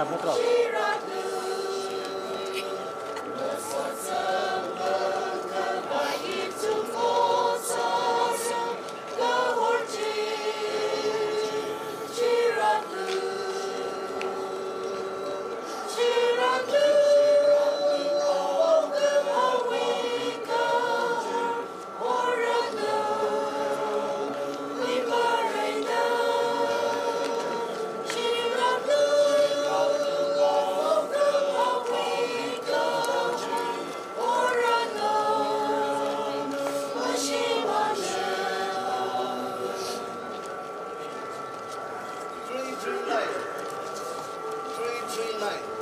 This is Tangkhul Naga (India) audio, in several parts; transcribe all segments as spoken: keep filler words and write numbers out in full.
Natra. Three three nine. Three three nine.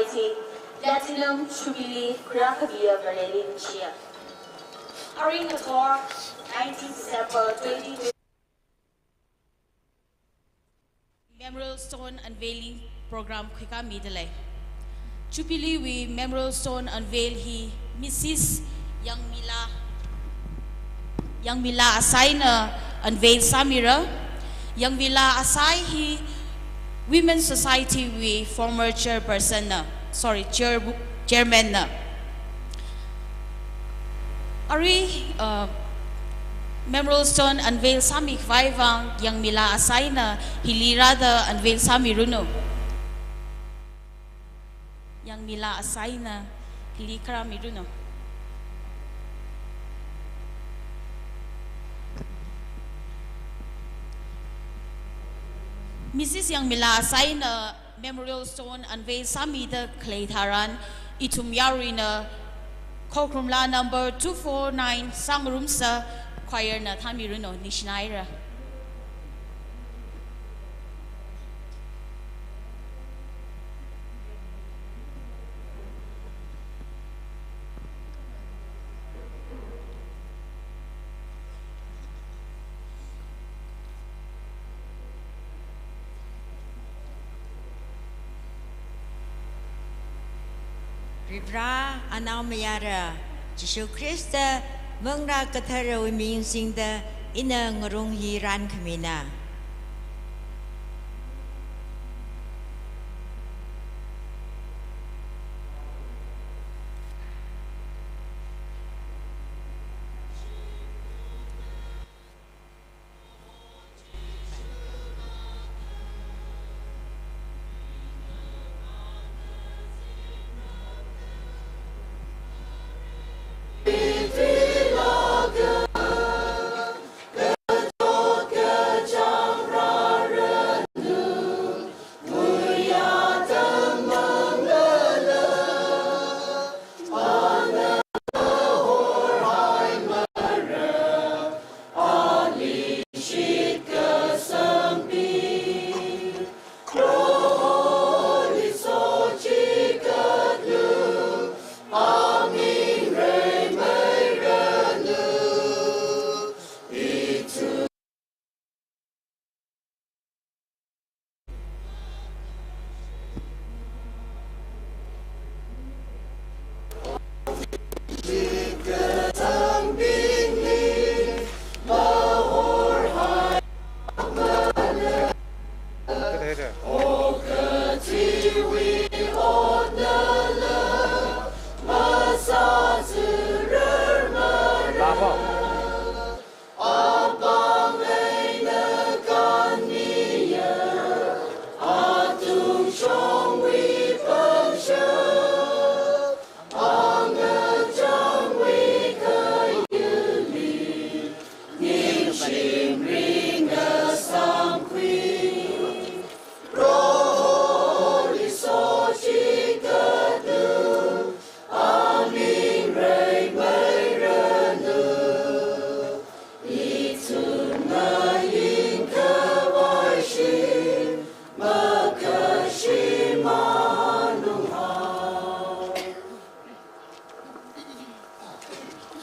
Platinum Jubilee khuirākhamiya Vareli ningshiya. Aring ngathor, nineteen December twenty twenty. Memorial Stone Unveiling Program khuikāmida lei. Jubilee wui Memorial Stone Unveil hi Missus Yangmila, Yangmila Asaina unveil sāmira. Yangmila Asai hi Women Society wui former chairperson na, sorry, chair, chairman na. Arui, uh, Memorial Stone unveil sāmikhavai vang Yangmila Asaina hili rāda unveil sāmiranu. Yangmila Asaina hili kharāmiranu. Missus Yangmila Asaina Memorial Stone unveil sāmida khalei tharan, ithum yaruina Khokharum La number two four nine Sangrumsa choir na thāmiranu, ningshinaira. Varivara anaomayara Jishu Khrista manglā katharawui ming singda ina ngarung hi rānkhamina.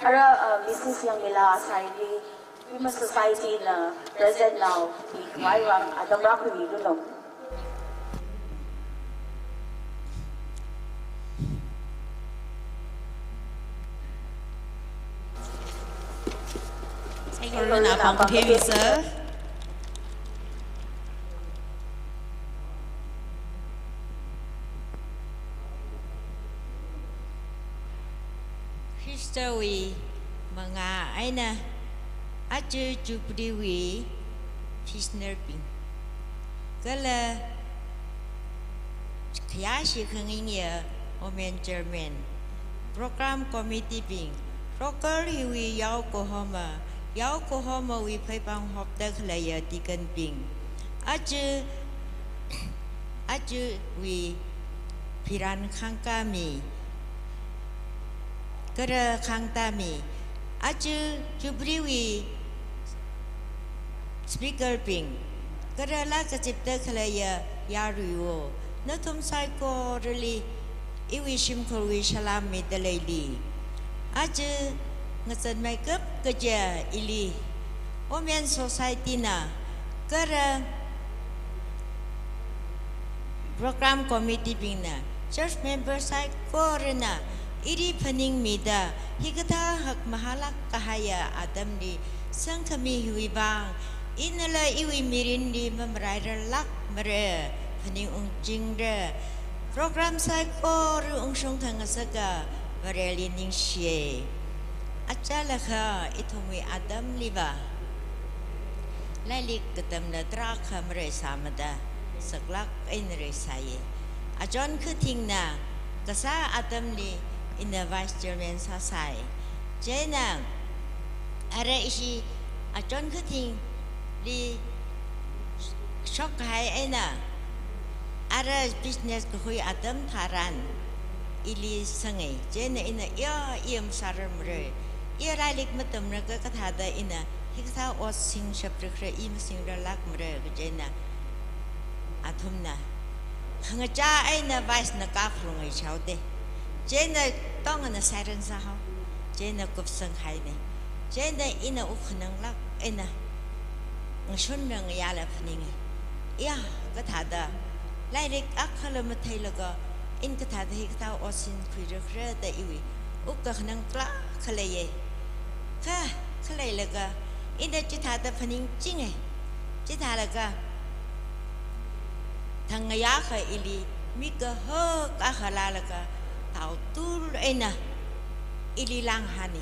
Ara, uh, Missus Yangmila Asaili Women Society na present now, mikhavai vang atam rākhuimiranu. Saikorana apam kaphemisa. Khristawui mangā eina aja Jubilee wui visionary bing, kala khayāshi khangaiya women chairman, program committee bing, local hiwui yaokahoma, yaokahomawui pheipāng hopda khaleiya deacon bing, aja, ajawui phiran khangkāmi, kara khangtāmi, aja Jubilee wui speaker bing, kala kazipda khaleiya yaruiwo, nathum saikorali Iwui shimkhurwui salam mida leili. Aja ngazanmeikap kaja ili Women Society na kala Program Committee bingna, church member saikorana ili phaningmida, hikathā hakmahālāk kahaiya atamli sangkhami hiwui vang, inala iwui mirinli mamarairarlākmara, phaningungchingra. Program saikora ungshung khangasaka Vareli ningshiya. Achālakha ithumwui atamliva lairik katamla tarākha mareisāmada, saklāk eina reisāya. Achon khatingna kasā atamli ina vice chairman sāsai. Chieina ara ishi achon khatingli shokkahai eina ara business kakhui atam tharan ili sanga. Chieina ina, iya, iya masārarmara. Iya lairik matamraka kathāda ina hikathā ot singshaprakra, i masingrarlākmara kaji eina athumna khangachā eina vice na kaphalunga chaoda. Chieina tongana siren sāhao. Chieina kupsanghaina. Chieina ina wuk khananglāk eina ngashunra ngayāla phaninga. Iya, kathāda lairik akhala matheilaga, ina kathāda hikathā ot singkhuirakra da iwui wuk kakhanang tarākha leiya. Kha, khaleilaga, ina chithāda phaningchinga. Chithālaga thang ngayākha ili mi kahak akha lālaga, taotul eina ili langhāna.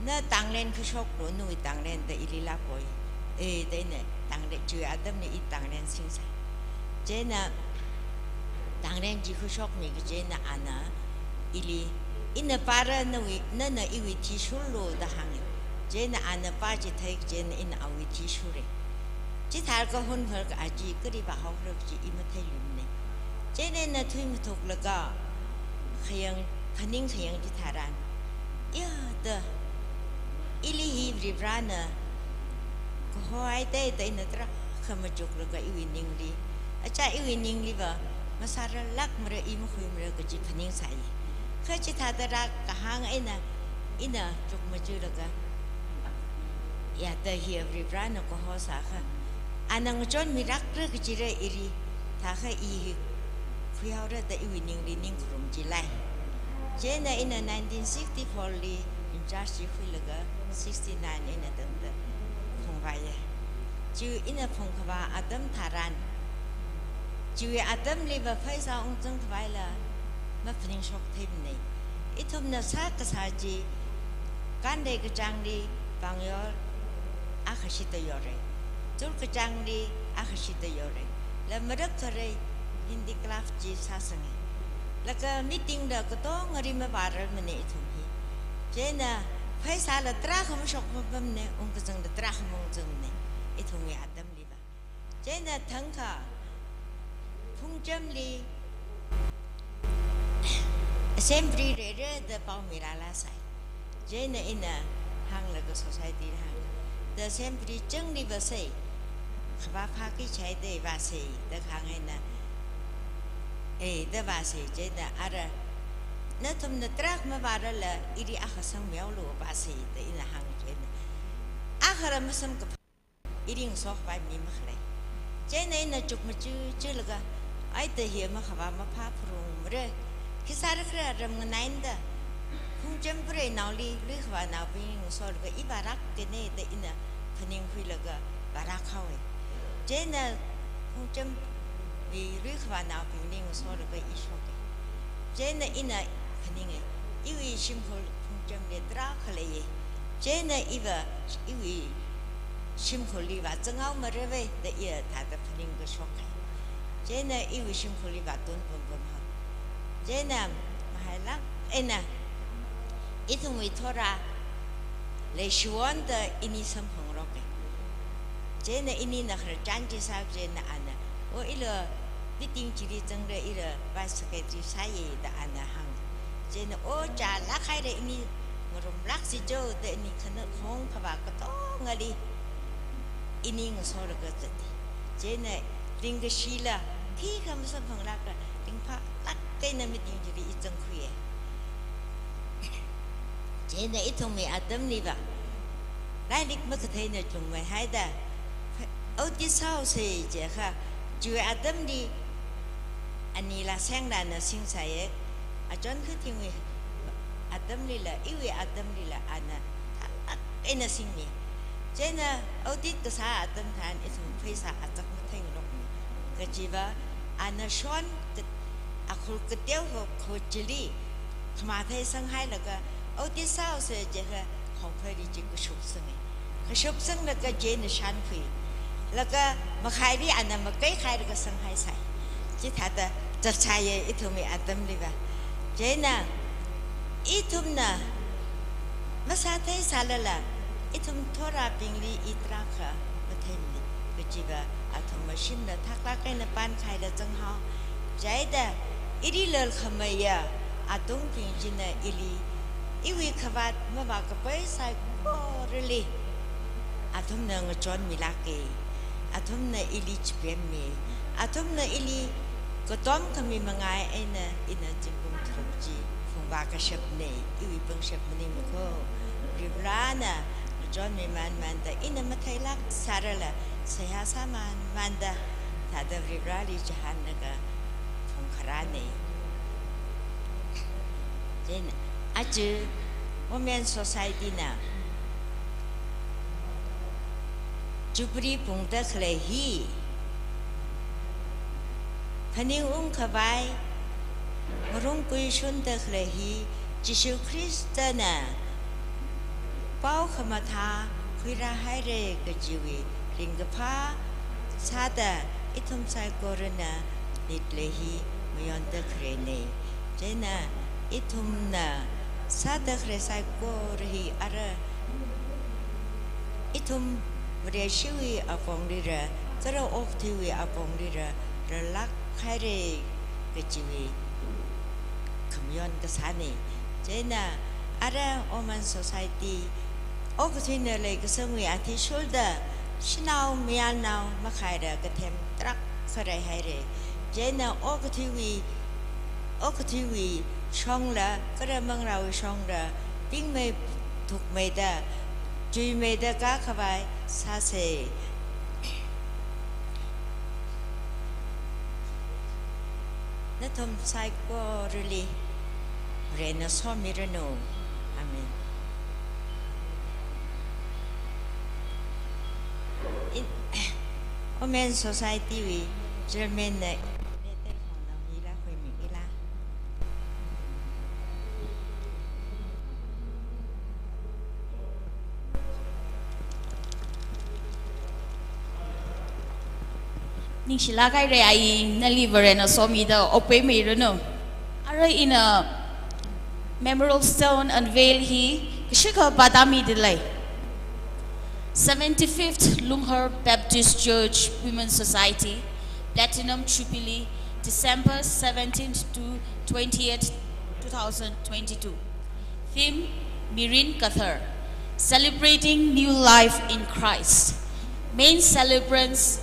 Na tanglen khuishoklu, nawui tanglen da ili lāpoi. E, da ina tanglen, chiwui atamli i tanglen singsai. Chieina tanglen chi khuishokmi kaji eina ana ili, ina pāra, nawui, nana iwui thishurlu da hānga. Chieina ana pā chithei kaji eina ina awui thishura. Chithālaga hunhorka aja kali vāhaora kaji i matheiluimana. Chieina ina thui mathuklaga khayang, phaning khayang chitharan, iya da, ili hi Varivarana kahohaida da ina tarākha machuklaga iwui ningli, achā iwui ningliva masārarlākmara, i makhuimara kaji phaningsai. Kha chithāda rākahāng eina ina chukmajalaga, iya da hi Varivarana kahosākha, ana ngachonmilākra kajira ili, thākha i hi khuihaora da iwui ningli ningkharum chilei. Chieina ina nineteen sixty-four li in charge chi khuilaga sixty-nine eina tangda phungvāya. Chi ina phungkhavā atam tharan, chiwui atamliva pheisā ungzang khavaila maphaningshok theimana. Ithumna sākasā chi, Kanlei kachāngli Pangyor akha shida yora. Chur kachāngli akha shida yora. La marak kharei handicraft chi sāsanga. Laga meeting la katongali mavārarmana ithum hi. Chieina pheisāla tarākha mashok mapamna, ungkazangla tarākha maungzangmana ithumwui atamliva. Chieina thangkha Phungchamli assembly leira da pao milālāsai. Chieina ina hānglaga society hāng, da assembly changli vāsei, khavā phāki chai da vāsei da hāng eina, e, da vāsei. Chieina ara, nathumna tarākha mavārarla ili akha sangmihaolu vāsei da ina hāng. Chieina akhara masamkaphā ili ngasokhavai mi makhalei. Chieina ina chukmajalaga, ai da hi makhavā maphā pharungmara. Khi sārakhala ram nganaida, Phungcham Preinaoli luikhavānaobing ngasolaga i vārakkana da ina phaningkhuilaga vārakhaowa. Chieina Phungchamwui luikhavānaobingli ngasolaga i shoka. Chieina ina phaninga, iwui shimkhur Phungchamli tarākha leiya. Chieina iva, iwui shimkhurli vāzanghaomarava da iya thāda phaningkashok kahai. Chieina iwui shimkhurli vātun pampamhao. Chieina mahailāk eina ithumwui thora leishiwon da ini samphangroka. Chieina inina khararchan chi sā chieina ana, o, ila meeting chili zangra, ila vice secretary sāya da ana hāng. Chieina, o, chālāk haira, ini ngarumlāksi jo da ini khana khong khavā katongali ini ngasolaga zata. Chieina ringkashila khikha masamphanglākla ringphālāk eina meeting chili i zangkhuiya. Chieina ithumwui atamliva lairik makatheina chungmeihaida oti sāhaosa jiakha, chiwui atamli ani Lasenglana singsāya. Achon khatingwui atamlila, iwui atamlila ana thalak eina singmi. Chieina oti kasā atam tharan ithum pheisā achak matheingarokmi. Kajiva ana shon ka-, akhur kateo ho kho chili khamathei sanghailaga, oti sāhaosa jiakha khongphaili chi kashupsange. Kashupsanglaga chieina shankhui. Laga makhaili ana makaikhailaga sanghaisai. Chithāda zatshaiya ithumwui atamliva. Chieina ithumna masātheisālala, ithum thorabingli i tarākha matheimana. Kajiva athum mashimla thaklak eina pankhaila zanghao. Chieina ili lalkhameiya atungting china ili, iwui khavāt mavākapai saikorali athumna ngachonmilāka. Athumna ili chipemmi. Athumna ili katom khami mangai eina ina zingkum tharum chi phungvā kashapna, iwui pangshap maningmana kho. Varivarana ngachonmi manmanda, ina matheilāk sārala seihā sāmanmanda, thāda Varivarali chihānlaga phungkharāna. Chieina aja Women Society na Jubilee phungda khalei hi, phaningungkhavai ngarumkhuishunda khalei hi, Jishu Khristana pao khamathā khuirāhaira kajiwui ringkaphā sāda ithum saikorana nitlei hi mayonda khaleina. Chieina ithumna sāda khalei saikora hi ara ithum Vareshiwui aponglira, kala okathuiwui aponglira rālāk haira kajiwui khamayon kasāna. Chieina ara Women Society okathuina leikasangwui athishurda shanao mayarnao makhaila kathem tarākha leihaira. Chieina okathuiwui, okathuiwui shongla, kala manglāwui shongla, tingmei thukmeida, chuimeida kākhavai sāsa. Nathum saikorali Varena somiranu. Amen. In, Women Society wui Chairman na letter khongna mila khuimila. Ningshilāk haira, ai nali Varena somida okpaimeiranu. Ara ina Memorial Stone Unveil hi kashikha pāda midalei. Seventy-fifth Lunghar Baptist Church Women Society, Platinum Jubilee, December seventeenth to twentieth, two thousand twenty-two. Theme, Mirin Kathar, Celebrating New Life in Christ. Main celebrants,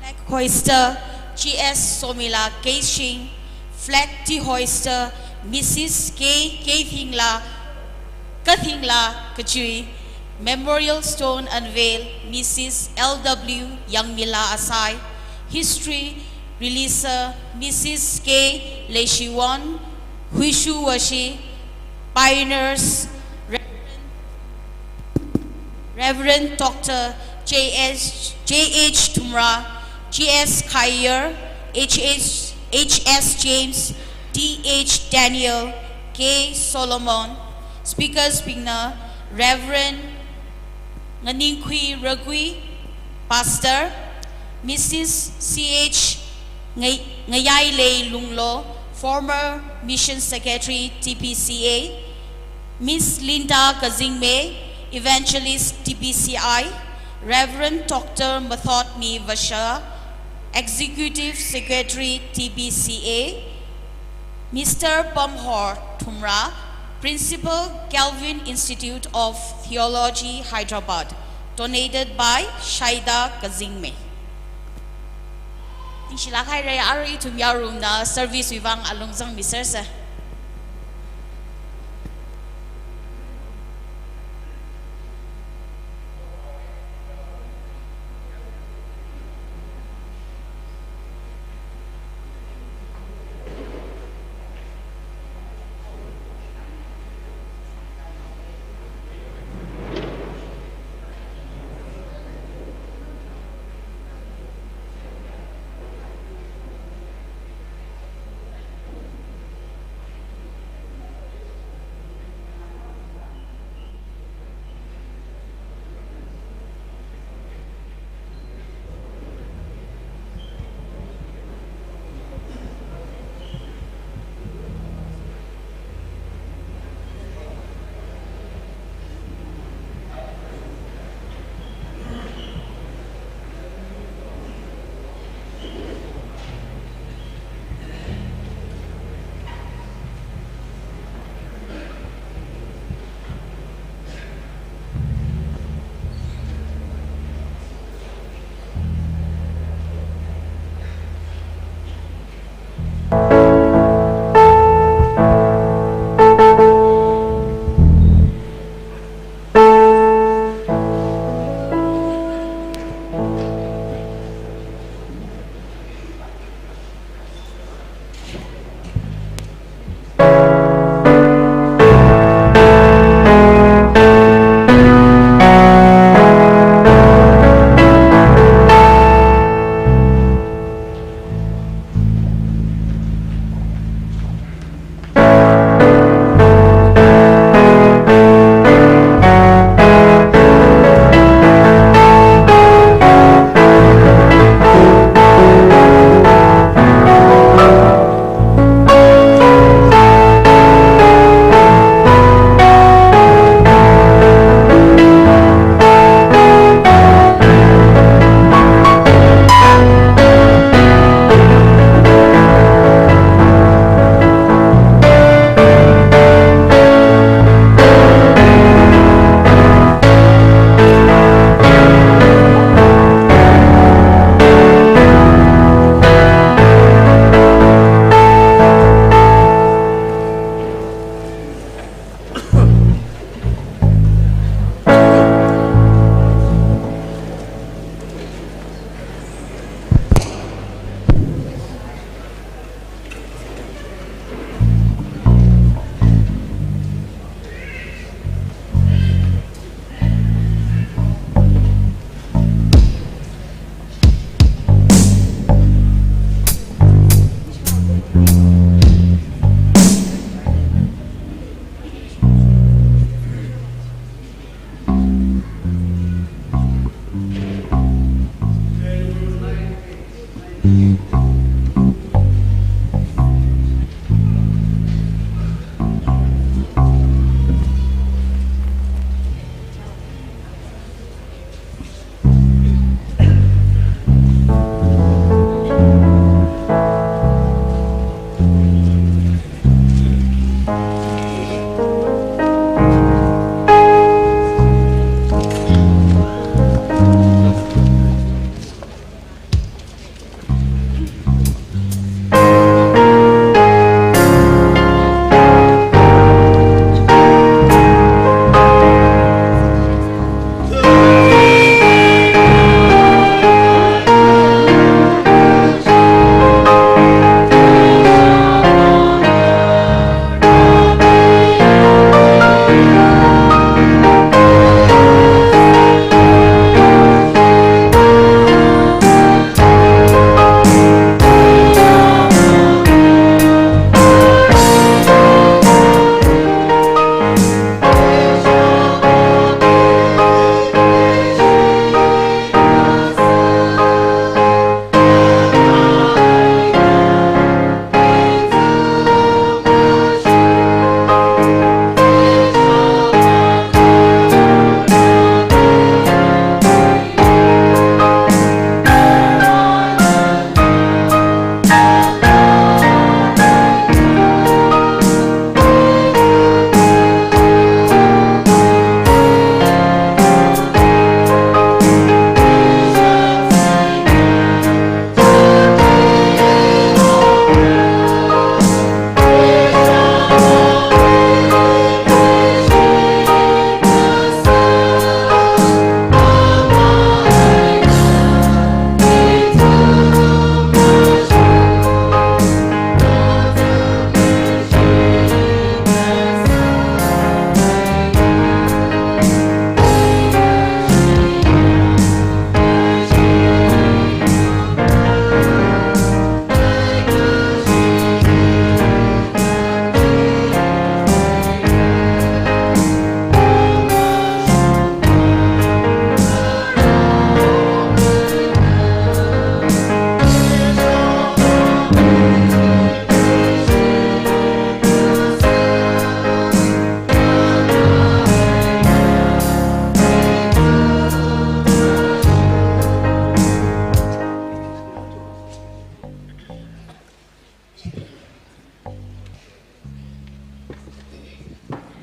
flag hoister, G S Somila Keishing, flag dehoister, Missus K Keithingla, Kathingla Kachui, Memorial Stone Unveil, Missus L W Yangmila Asai, History Releaser, Missus K Leishiwon Huishuwashi, Pioneers, Reverend Reverend Doctor J S, J H Thumra, G S Khaiyar, H S, H S James, D H Daniel, K Solomon. Speakers bingna Reverend Nganingkhui Ragui, Pastor, Missus C H Ngay-, Ngayailei Lunglo, former Mission Secretary, T P C A, Miss Linda Kazingme, Evangelist, T P C I, Reverend Doctor Mathotmi Vasha, Executive Secretary, T P C A, Mister Pamhor Thumra, Principal, Calvin Institute of Theology, Hyderabad, donated by Shaida Kazingme. Ningshilāk haira, arui ithum yarumna service wui vang alung zangmisersa.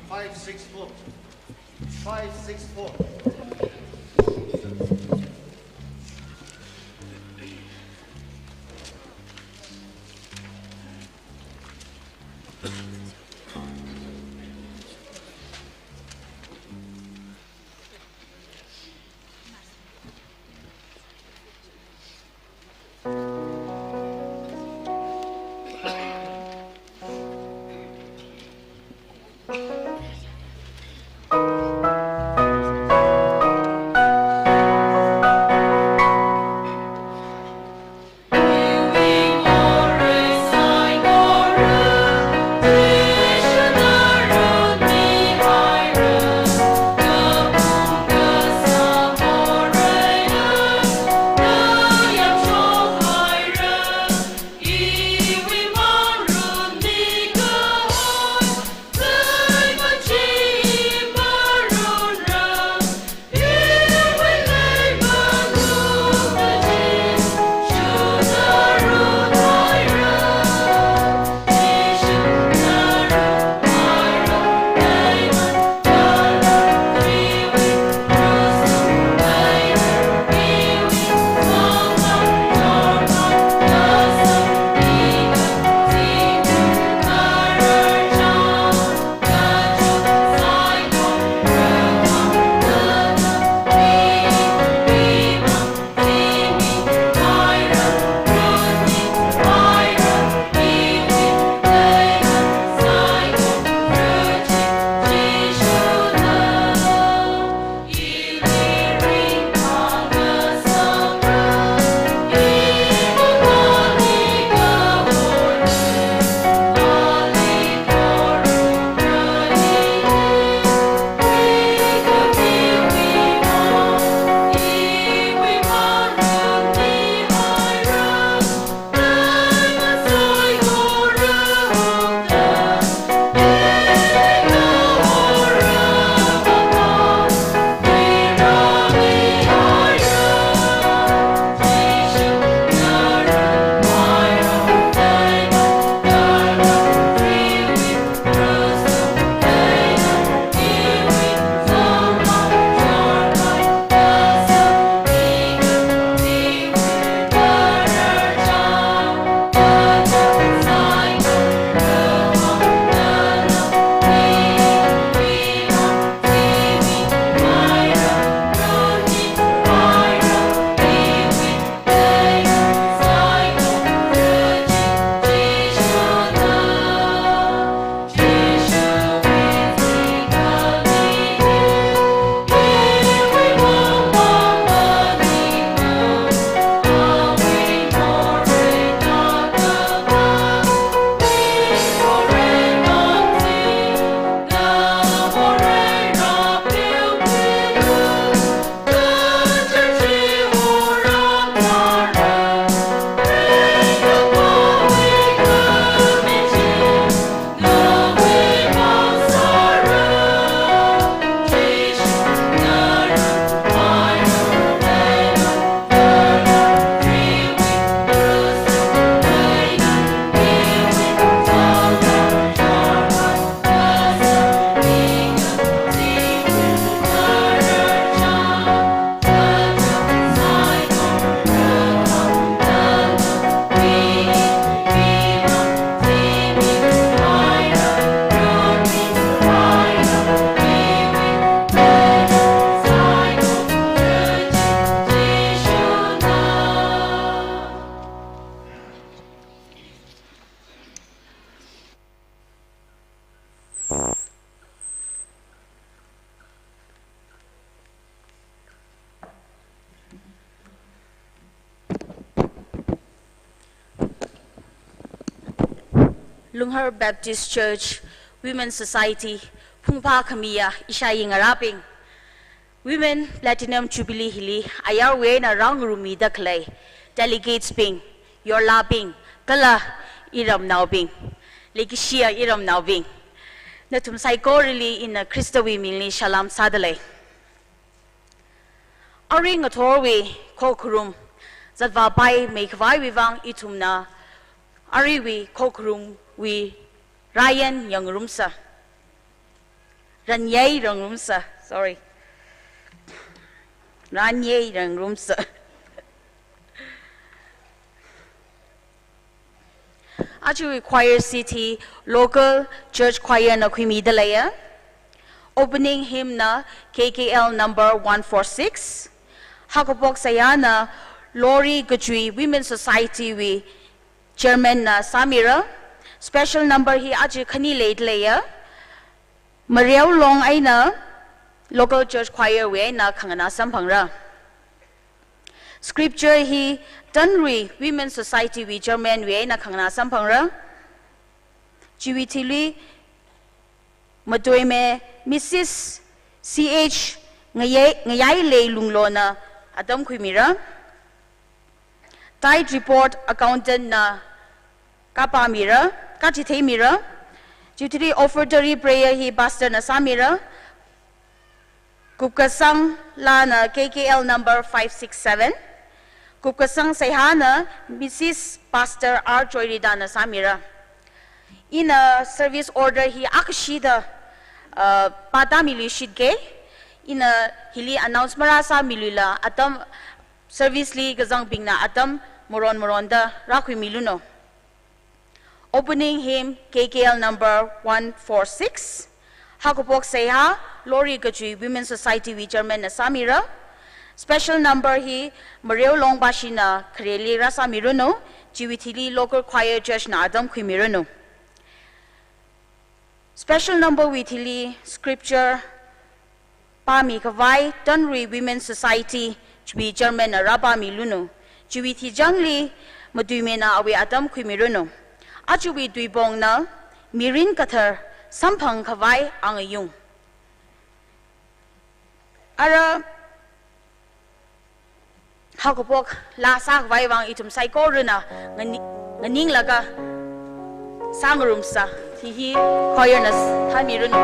Five six four. Five six four. Lunghar Baptist Church Women Society phungphā khamiya ishāyi ngarābing, Women Platinum Jubilee hili ayarwui eina rāngarumida khalei delegates bing, yorlābing, kala iramnaobing, leikashiya iramnaobing, nathum saikorali ina Khristawui mingli salam sādalei. Arui ngathorwui khokharum zatvāpaimei khavaiwui vang ithumna aruiwui khokharumwui rāyan yangngarumsa. Rānyei rangngarumsa. Sorry. Rānyei rangngarumsa. Ajawui choir seat hi local church choir na khuimida leiya. Opening hymn na K K L number one four six. Haokaphok seihāna Lori Kachui Women Society wui chairman na sāmira. Special number hi aja khani leida leiya. Mareo Long eina local church choir wui eina khanganā samphangra. Scripture hi Tanrui Women Society wui chairman wui eina khanganā samphangra. Chiwui thili matuime Missus C H Ngayai, Ngayailei Lunglona atam khuimira. Tithe report accountant na kapāmira, kachitheimira. Chiwui thili offertory prayer hi pastor na sāmira. Kupkasang laa na K K L number five six seven. Kupkasang seihāna Missus Pastor R Choirida na sāmira. Ina service order hi akhashida, uh, pātāmiluishitke. Ina hili announce marāsāmiluila atam service li kazangbingna atam maron maronda rākhuimilunu. Opening hymn K K L number one four six. Haokaphok seihā Lori Kachui Women Society wui chairman na sāmira. Special number hi Mareo Long Bashina khareli rāsāmiranu. Chiwui thili local choir church na atam khuimiranu. Special number wui thili scripture pāmi khavai Tanrui Women Society chiwui chairman na rāpāmilunu. Chiwui thichangli matuimena awui atam khuimiranu. Ajawui tuipongna Mirin Kathar samphang khavai angayung. Ara haokaphok laa sākhavai vang ithum saikorana ngani-, nganinglaga sāngarumsa. Hi hi choir na s-, thāmiranu.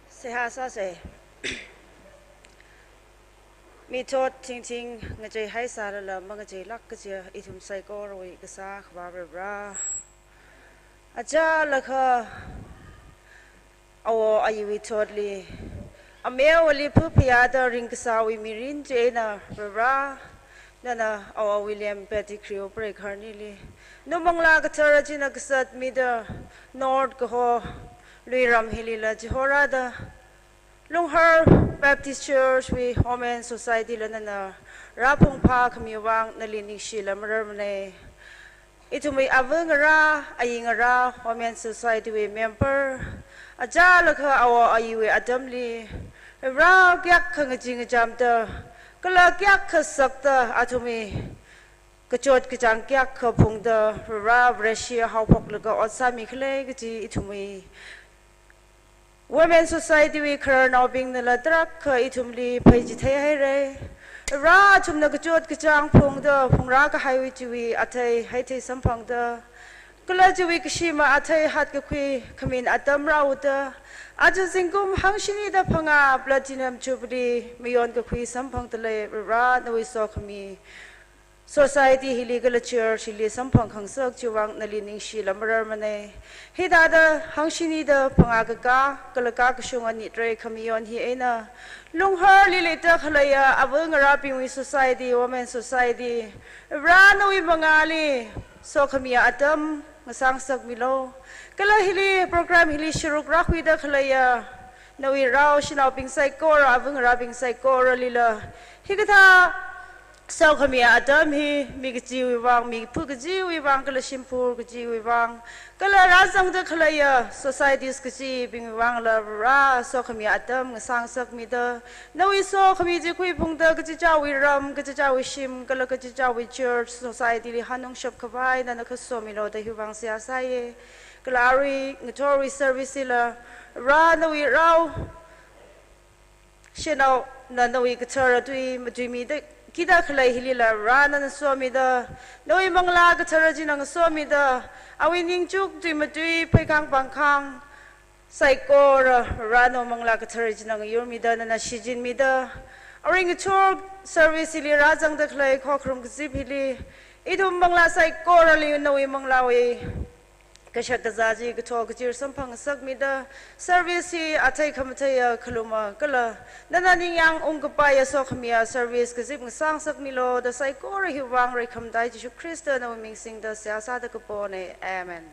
Seihā sāsa. Mithot thingthing ngacheihaisalala mangacheilāk kaja ithum saikorawui kasā Akhava Varivara. Achālakha awo ayuwui thotli, ameowali phaphayāda ringkasāwui mirin china Varivara, nana awo William Pettigrew preikharnili namanglā kathara china kasatmida North kaho Luiram hilila chihorāda Lunghar Baptist Church wui Women Society la nana rāphungphā khami vang nali ningshila mararmana. Ithumwui ava ngarā, ayi ngarā, Women Society wui member, achālakha awo ayuwui atamli, Varivara kayākha ngachee ngachamda, kala kayākha sakta, athumwui kachot kachāng kayākha phungda, Varivara Vareshi haophoklaga ot sāmi khalei kaji ithumwui Women Society wui khararnaobingnala tarākha ithumli pheichithei haira. Varivara athumna kachot kachāng phungda, phungrā kahaiwui chiwui athei haithei samphangda, kala chiwui kashima athei hatkakhui khamin atam rāuda, aja zingkum hangshinida phangā Platinum Jubilee mayonkakhui samphangda lei, Varivara nawui sokhami Society hili kala church hili samphang khangasak chiwui vang nali ningshila mararmana. Hithāda hangshinida phangā kakā, kala kakashunga nitrei khamayon hi eina Lungharli leida khaleiya ava ngarābingwui society, Women Society, Varivara nawui mangāli sokhamiya atam ngasāngasakmilu. Kala hili program hili sharuk rākhuida khaleiya nawui rao shanaobing saikora, ava ngarābing saikoralila hikathā sokhamiya atam hi mi kachiwui vang, mi phu kachiwui vang, kala shimphur kachiwui vang, kala rāzangda khaleiya societies kachibingwui vangla Varivara sokhamiya atam ngasāngasakmida, nawui sokhami chi khuiphungda kachichāwui ram, kachichāwui shim, kala kachichāwui church society li hanungshap khavai nana khasomilu da hiwui vang seihā sāya. Kala arui ngathorwui service hila Varivara nawui rao shanaona nawui kathara tui matuimida kida khalei hilila Varivara nana somida, nawui manglā kathara china ngasomida, awui ningchuk tui matui pheikhang pangkhang saikora Varivara nawui manglā kathara china ngayurmida, nana shichinmida, arui ngathor service hili rāzangda khalei khokharum kazip hili ithum manglā saikorali nawui manglāwui kashak kazā chi kathok kachir samphangngasakmida, service hi athei khamatheiya khaluma kala nana ningyāng ungkapaiya sokhamiya service kazip ngasāngasakmilu da saikora hiwui vang reikhamataiya Jishu Khrista nawui ming singda seihā sāda kapona. Amen.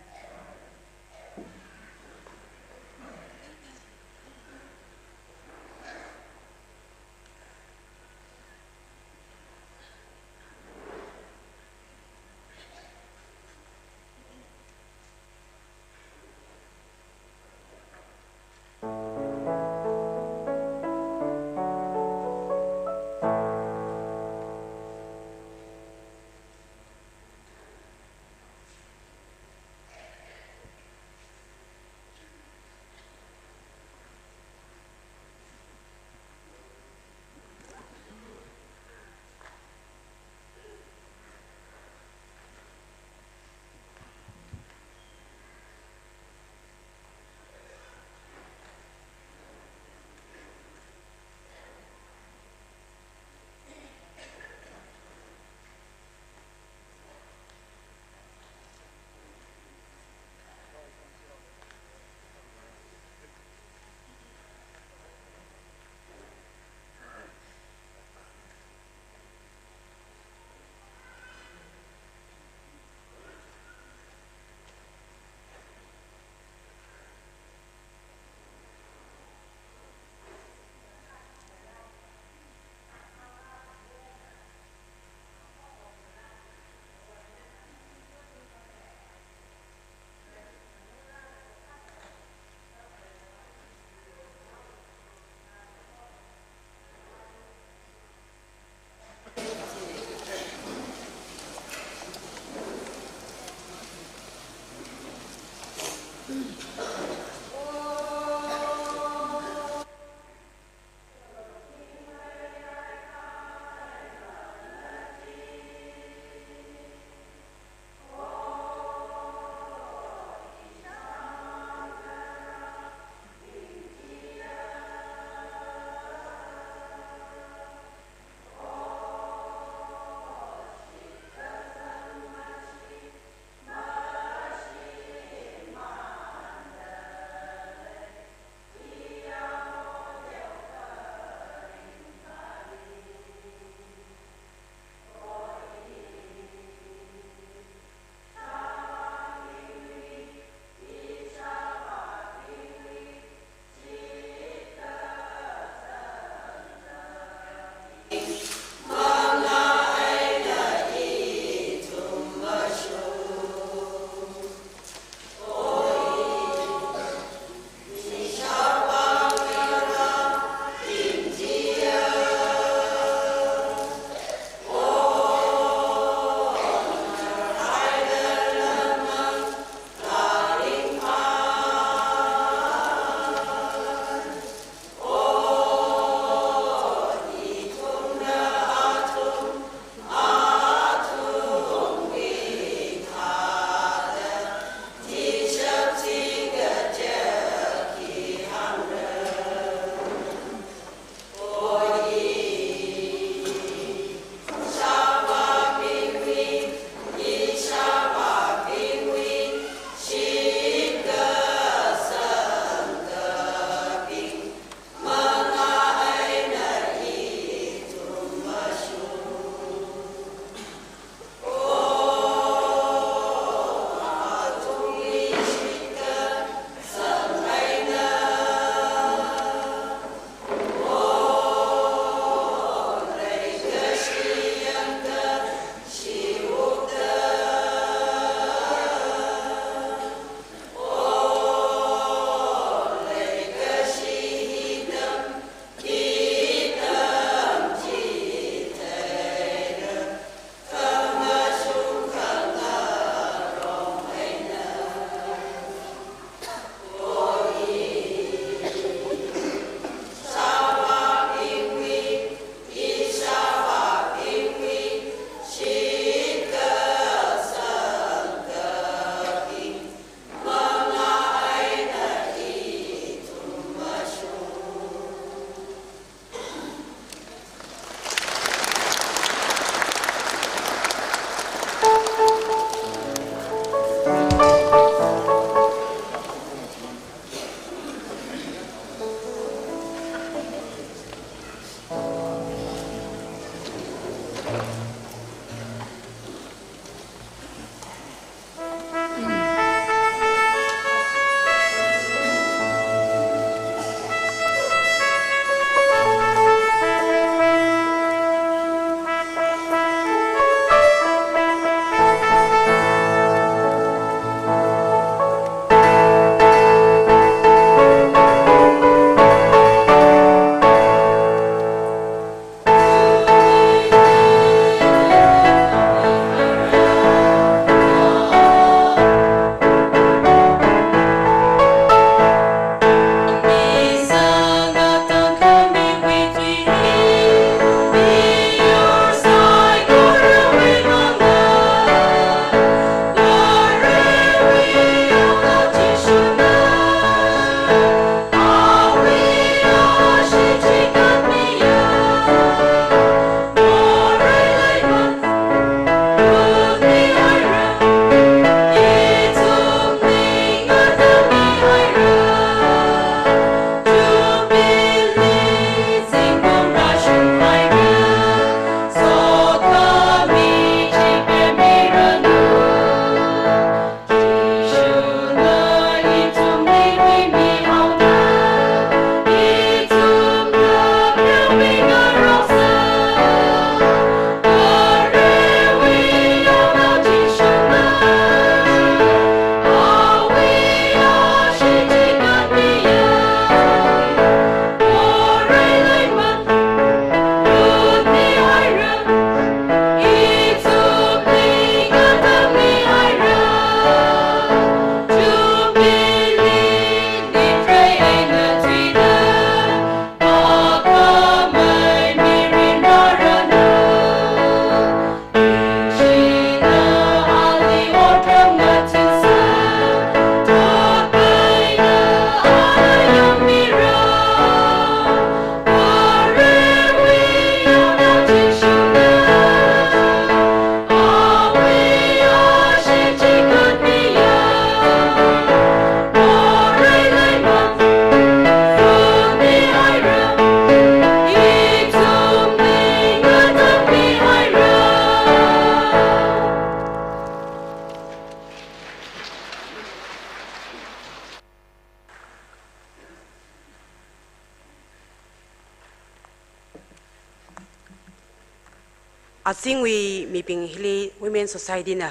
Azingwui mibing hili Women Society na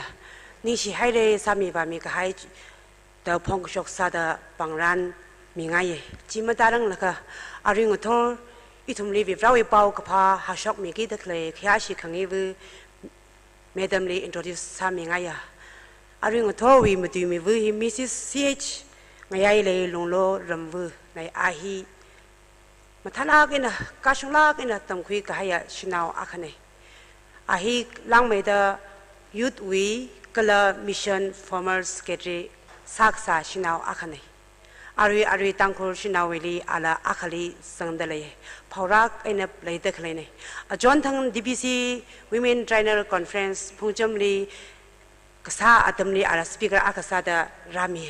ningshi haira sāmi vāmi kahai da phongkashok sāda pangran mingaiya. Chi matāranglakha, arui ngathor ithumli Varivarawui paokaphā hāshokmiki da khalei khayāshi khangayiva Madam li introduce sāmingaiya. Arui ngathorwui matuimiva hi Missus C H Ngayailei Lunglo Ramva na. A hi mathālāk eina, kashunglāk eina tamkhui kahaiya shanao akhana. A hi langmeida youth wui kala mission former secretary sākasā shanao akhana. Arui, arui Tangkhul shanaowuili ala akhali zangda lei. Phaorak eina leida khaleina. Achonthang D B C Women Triennial Conference Phungchamli kasā atamli ala speaker akha sāda rāmi.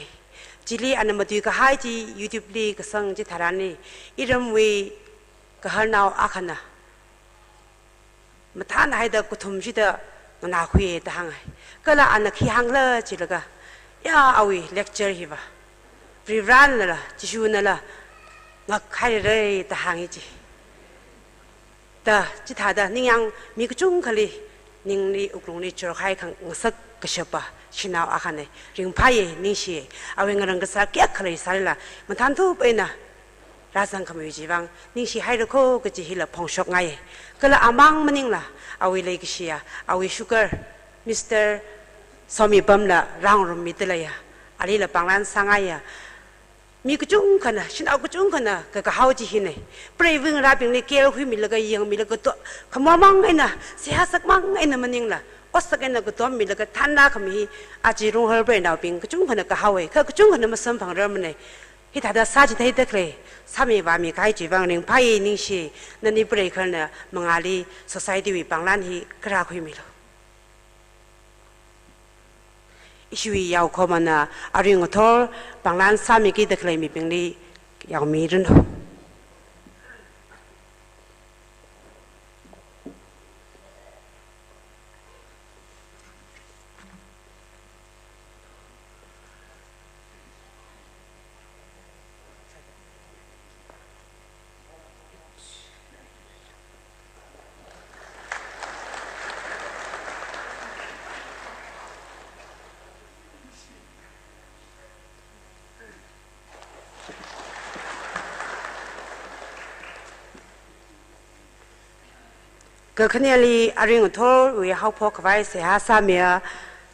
Chili ana matui kahai chi YouTube li kasang chitharanli, iramwui gaharnao akhana mathānhaida kathum shida nganākhuiya da hānga. Kala ana khi hāngla chilaga, ya, awui lecture hiva Varivaranala, Jishunala ngakhairara da hānga chi. Da chithāda ningyāng mi kachungkhali ningli wuklungli churkhai khangasak kashapa shanao akhana. Ringphāya, ningshiya. Awui ngarang kasā kayākha leisālala, mathānthup eina rāzangkhami chiwui vang ningshi haira kho kaji hila phongshokngaiya. Kala amang maningla, awui leikashiya, awui sugar, Mister Somipamla rāngarummida leiya. Alila pangran sāngaiya. Mi kachungkhana, shanao kachungkhana kakahao chi hina. Preiva ngarābingli care khuimilaga, yangmilaga, to, khamamang eina, seihā sakmang eina maningla, otsak eina katommilaga thānlakhami hi, aja Runghar preinaobing kachungkhana kahaowa, kha kachungkhana masamphangrarmana. Hithāda sāchitheida khalei, sāmi vāmi kahai chiwui vang ringphāya, ningshi, nani preigaharna mangāli society wui pangran hi kharā khuimilu. Ishiwui yaokhomana arui ngathor pangran sāmiki da khalei mibingli yaomiranu. Kakhaneli arui ngathorwui haophok khavai seihā sāmiya,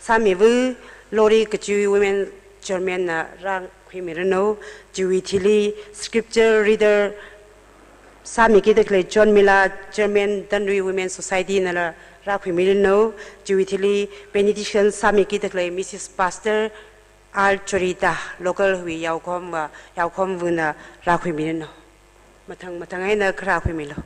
sāmiva Lori Kachui Women Chairman na rākhuimiranu, chiwui thili scripture reader sāmiki da khalei John Mila Chairman Danrui Women Society nala rākhuimiranu, chiwui thili benediction sāmiki da khalei Missus Pastor R Chorita, local wui yaokhomva, yaokhomvana rākhuimiranu. Mathang mathang eina kharā khuimilu.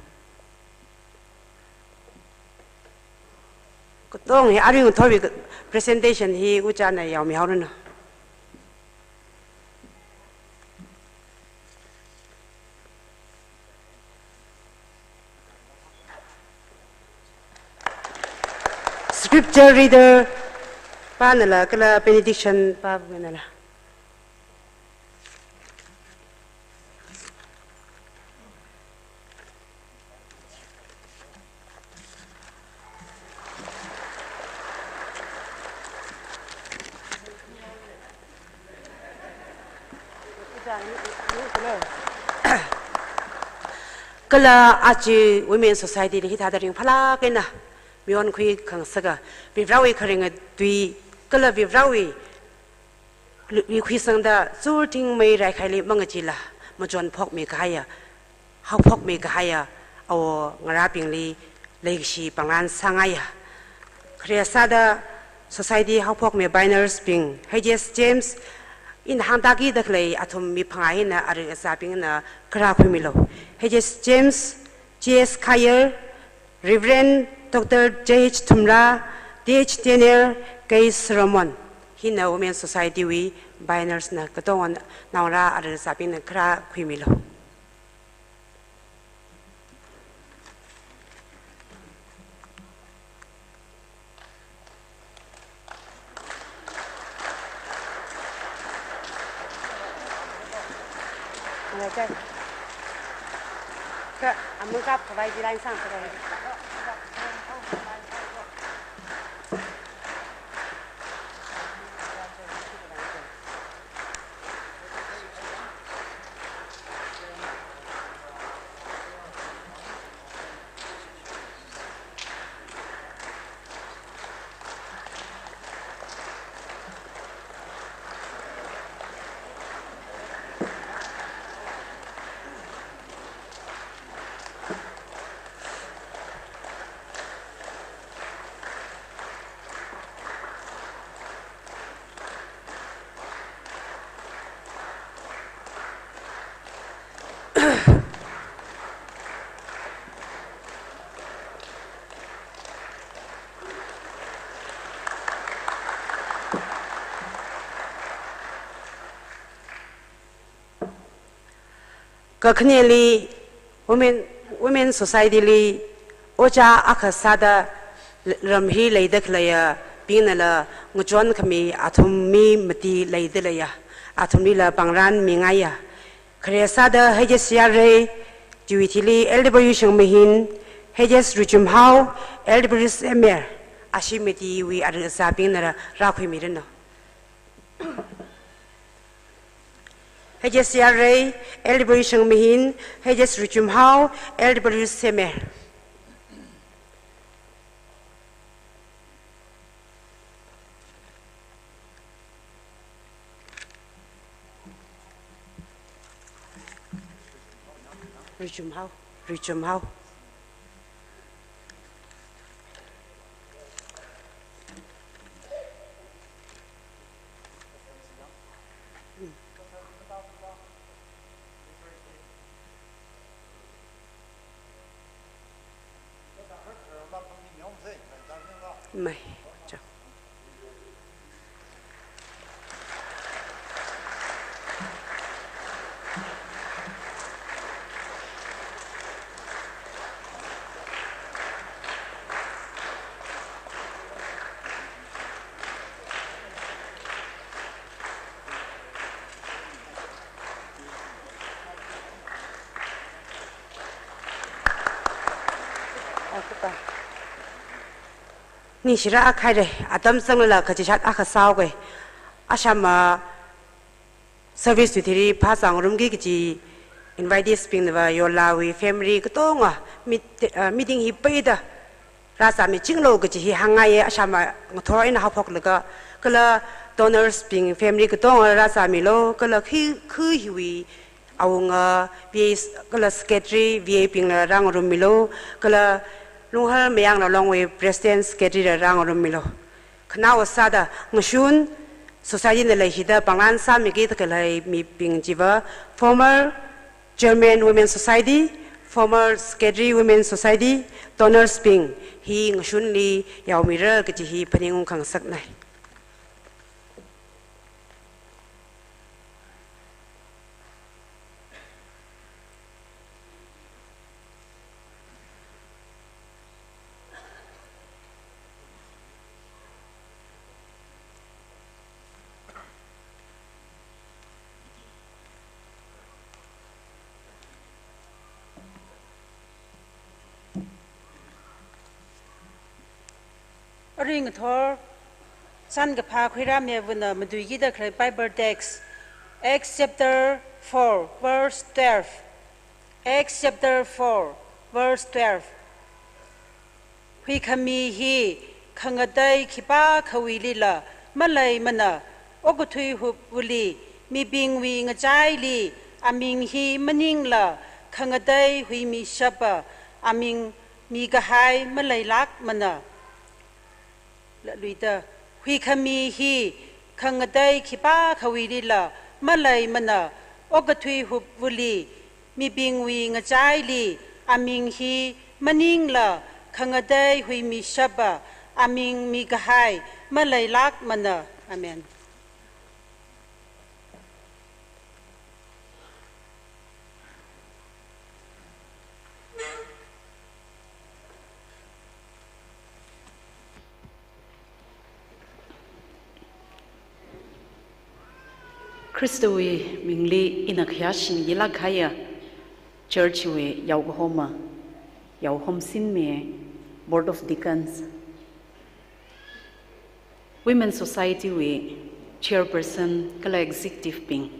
Katong hi arui ngathorwui presentation hi ujāna yaomihaoranu. Scripture reader panala kala benediction panala. Kala aja Women Society li hithāda ringphālāk eina mayonkhui khangasaka, Varivarawui kharinga tui kala Varivarawui lu-, luikhuisangda zurthing mei raikhaili mangachila machonphokmi kahaiya, haophokmi kahaiya awo ngarābingli leikashi pangran sāngaiya. Khare sāda society haophokmi pioneers bing H S James, ina hāngtāki da khalei athum mi phangā hina arui azābingna kharā khuimilu. H S James, J S Khayer, Reverend Doctor J H Thumra, T H Daniel, K Solomon. Hina Women Society wui pioneers na, katonga naongarā arui azābingna kharā khuimilu. Ka, amang kap khavai di line sang khavai. Kakhaneli Women, Women Society li ojā akha sāda ram hi leida khaleiyabingnala ngachon khami athum mi mati leida leiya. Athumlila pāngran mingaiya. Khare sāda H S Yarei, chiwui thili Elder Bayu Shangmahin, H S Ruichumhao, Elder Bayu Semer, ashi matiwui ara sābingnala rākhuimiranu. H S Yarei, Elder Bayu Shangmahin, H S Ruichumhao, Elder Bayu Semer. Ruichumhao, Ruichumhao. Mai, chao. Ningshira akhaire, atam zanglala kachishat akha sāoke. Ashama service wui thili phāzangrumki kaji invitees bingva Yolawui family katonga meet-, uh, meeting hi peida rāzāmichinglu kaji hi hāngngaiye. Ashama ngathor eina haophoklaga, kala donors bing family katonga rāzāmilu, kala khi, khi hiwui awunga, V A s-, kala secretary, V A bingla rāngarummilu, kala Lunghar Mayangla Longwui president secretary la rāngarummilu. Khanaowa sāda ngashun society na leishida pāngran sāmiki da khalei mibing chiva, former chairman Women Society, former secretary Women Society, donors bing hi ngashunli yaomira kaji hi phaningung khangasaknai. Arui ngathor, sankaphā Khuirāmevana matuiki da khalei Bible text, Acts chapter four, verse twelve. Acts chapter four, verse twelve. Huikhami hi khangatei khipākhawuilila maleimana, okathui hupvali, mibingwui ngachaili aming hi maningla, khangatei huimishapa aming mikahai maleilākmana. Laluida, huikhami hi khangatei khipākhawuilila maleimana, okathui hupvali, mibingwui ngachaili aming hi maningla, khangatei huimishapa aming mikahai maleilākmana. Amen. Khristawui mingli ina khayāshing yilāk kahaiya church wui yaokahoma, yaohomsinmi, Board of Deacons, Women Society wui chairperson kala executive bing,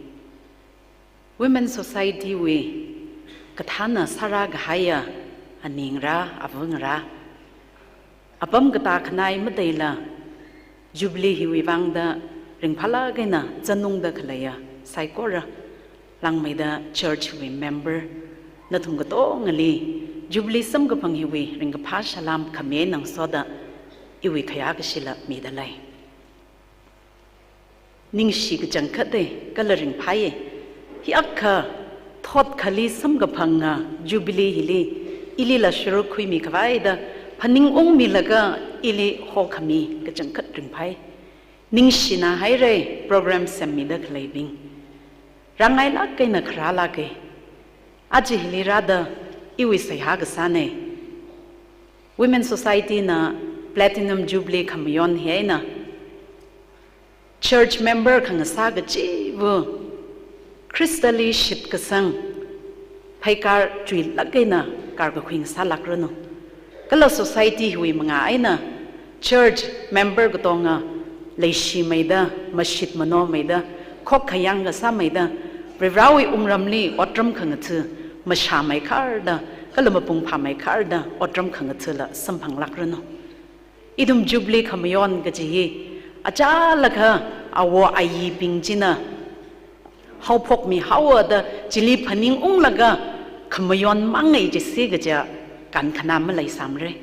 Women Society wui kathāna sārā kahaiya aningra, avangra, apam katā khanai mateila, Jubilee hiwui vangda ringphālāk eina zanungda khaleiya saikora, langmeida church wui member, nathum katongali Jubilee samkaphang hiwui ringkaphā salām khami eina ngasoda iwui khayākashila midalei. Ningshi kachangkhate kala ringphāye. Hiyākha thot akhali samkaphanga Jubilee hili ilila sharuk khuimi khavaida phaningungmilaga ili hokhami kachangkhat ringphāi. Ningshina haire program semmida khaleibing. Rāngailāk eina kharālāke. Aja hili rāda iwui seihā kasāna. Women Society na Platinum Jubilee khamayon hi eina church member khangasā kachiva̱ Khristali shitkasang pheikar chuilāk eina karkakhui ngasālākranu. Kala society hiwui manga eina church member katonga leishimeida, mashit manomeida, khokkhayang kasāmeida, Varivarāwui wungramli otram khangatha mashāmeikharda, kala mapung phāmeikharda otram khangathula samphanglākranu. Ithum Jubilee khamayon kaji hi achālakha awo ayibing china haophokmihaowa da chili phaningunglaga khamayon mangai jisi kaja kankhanā maleisāmara.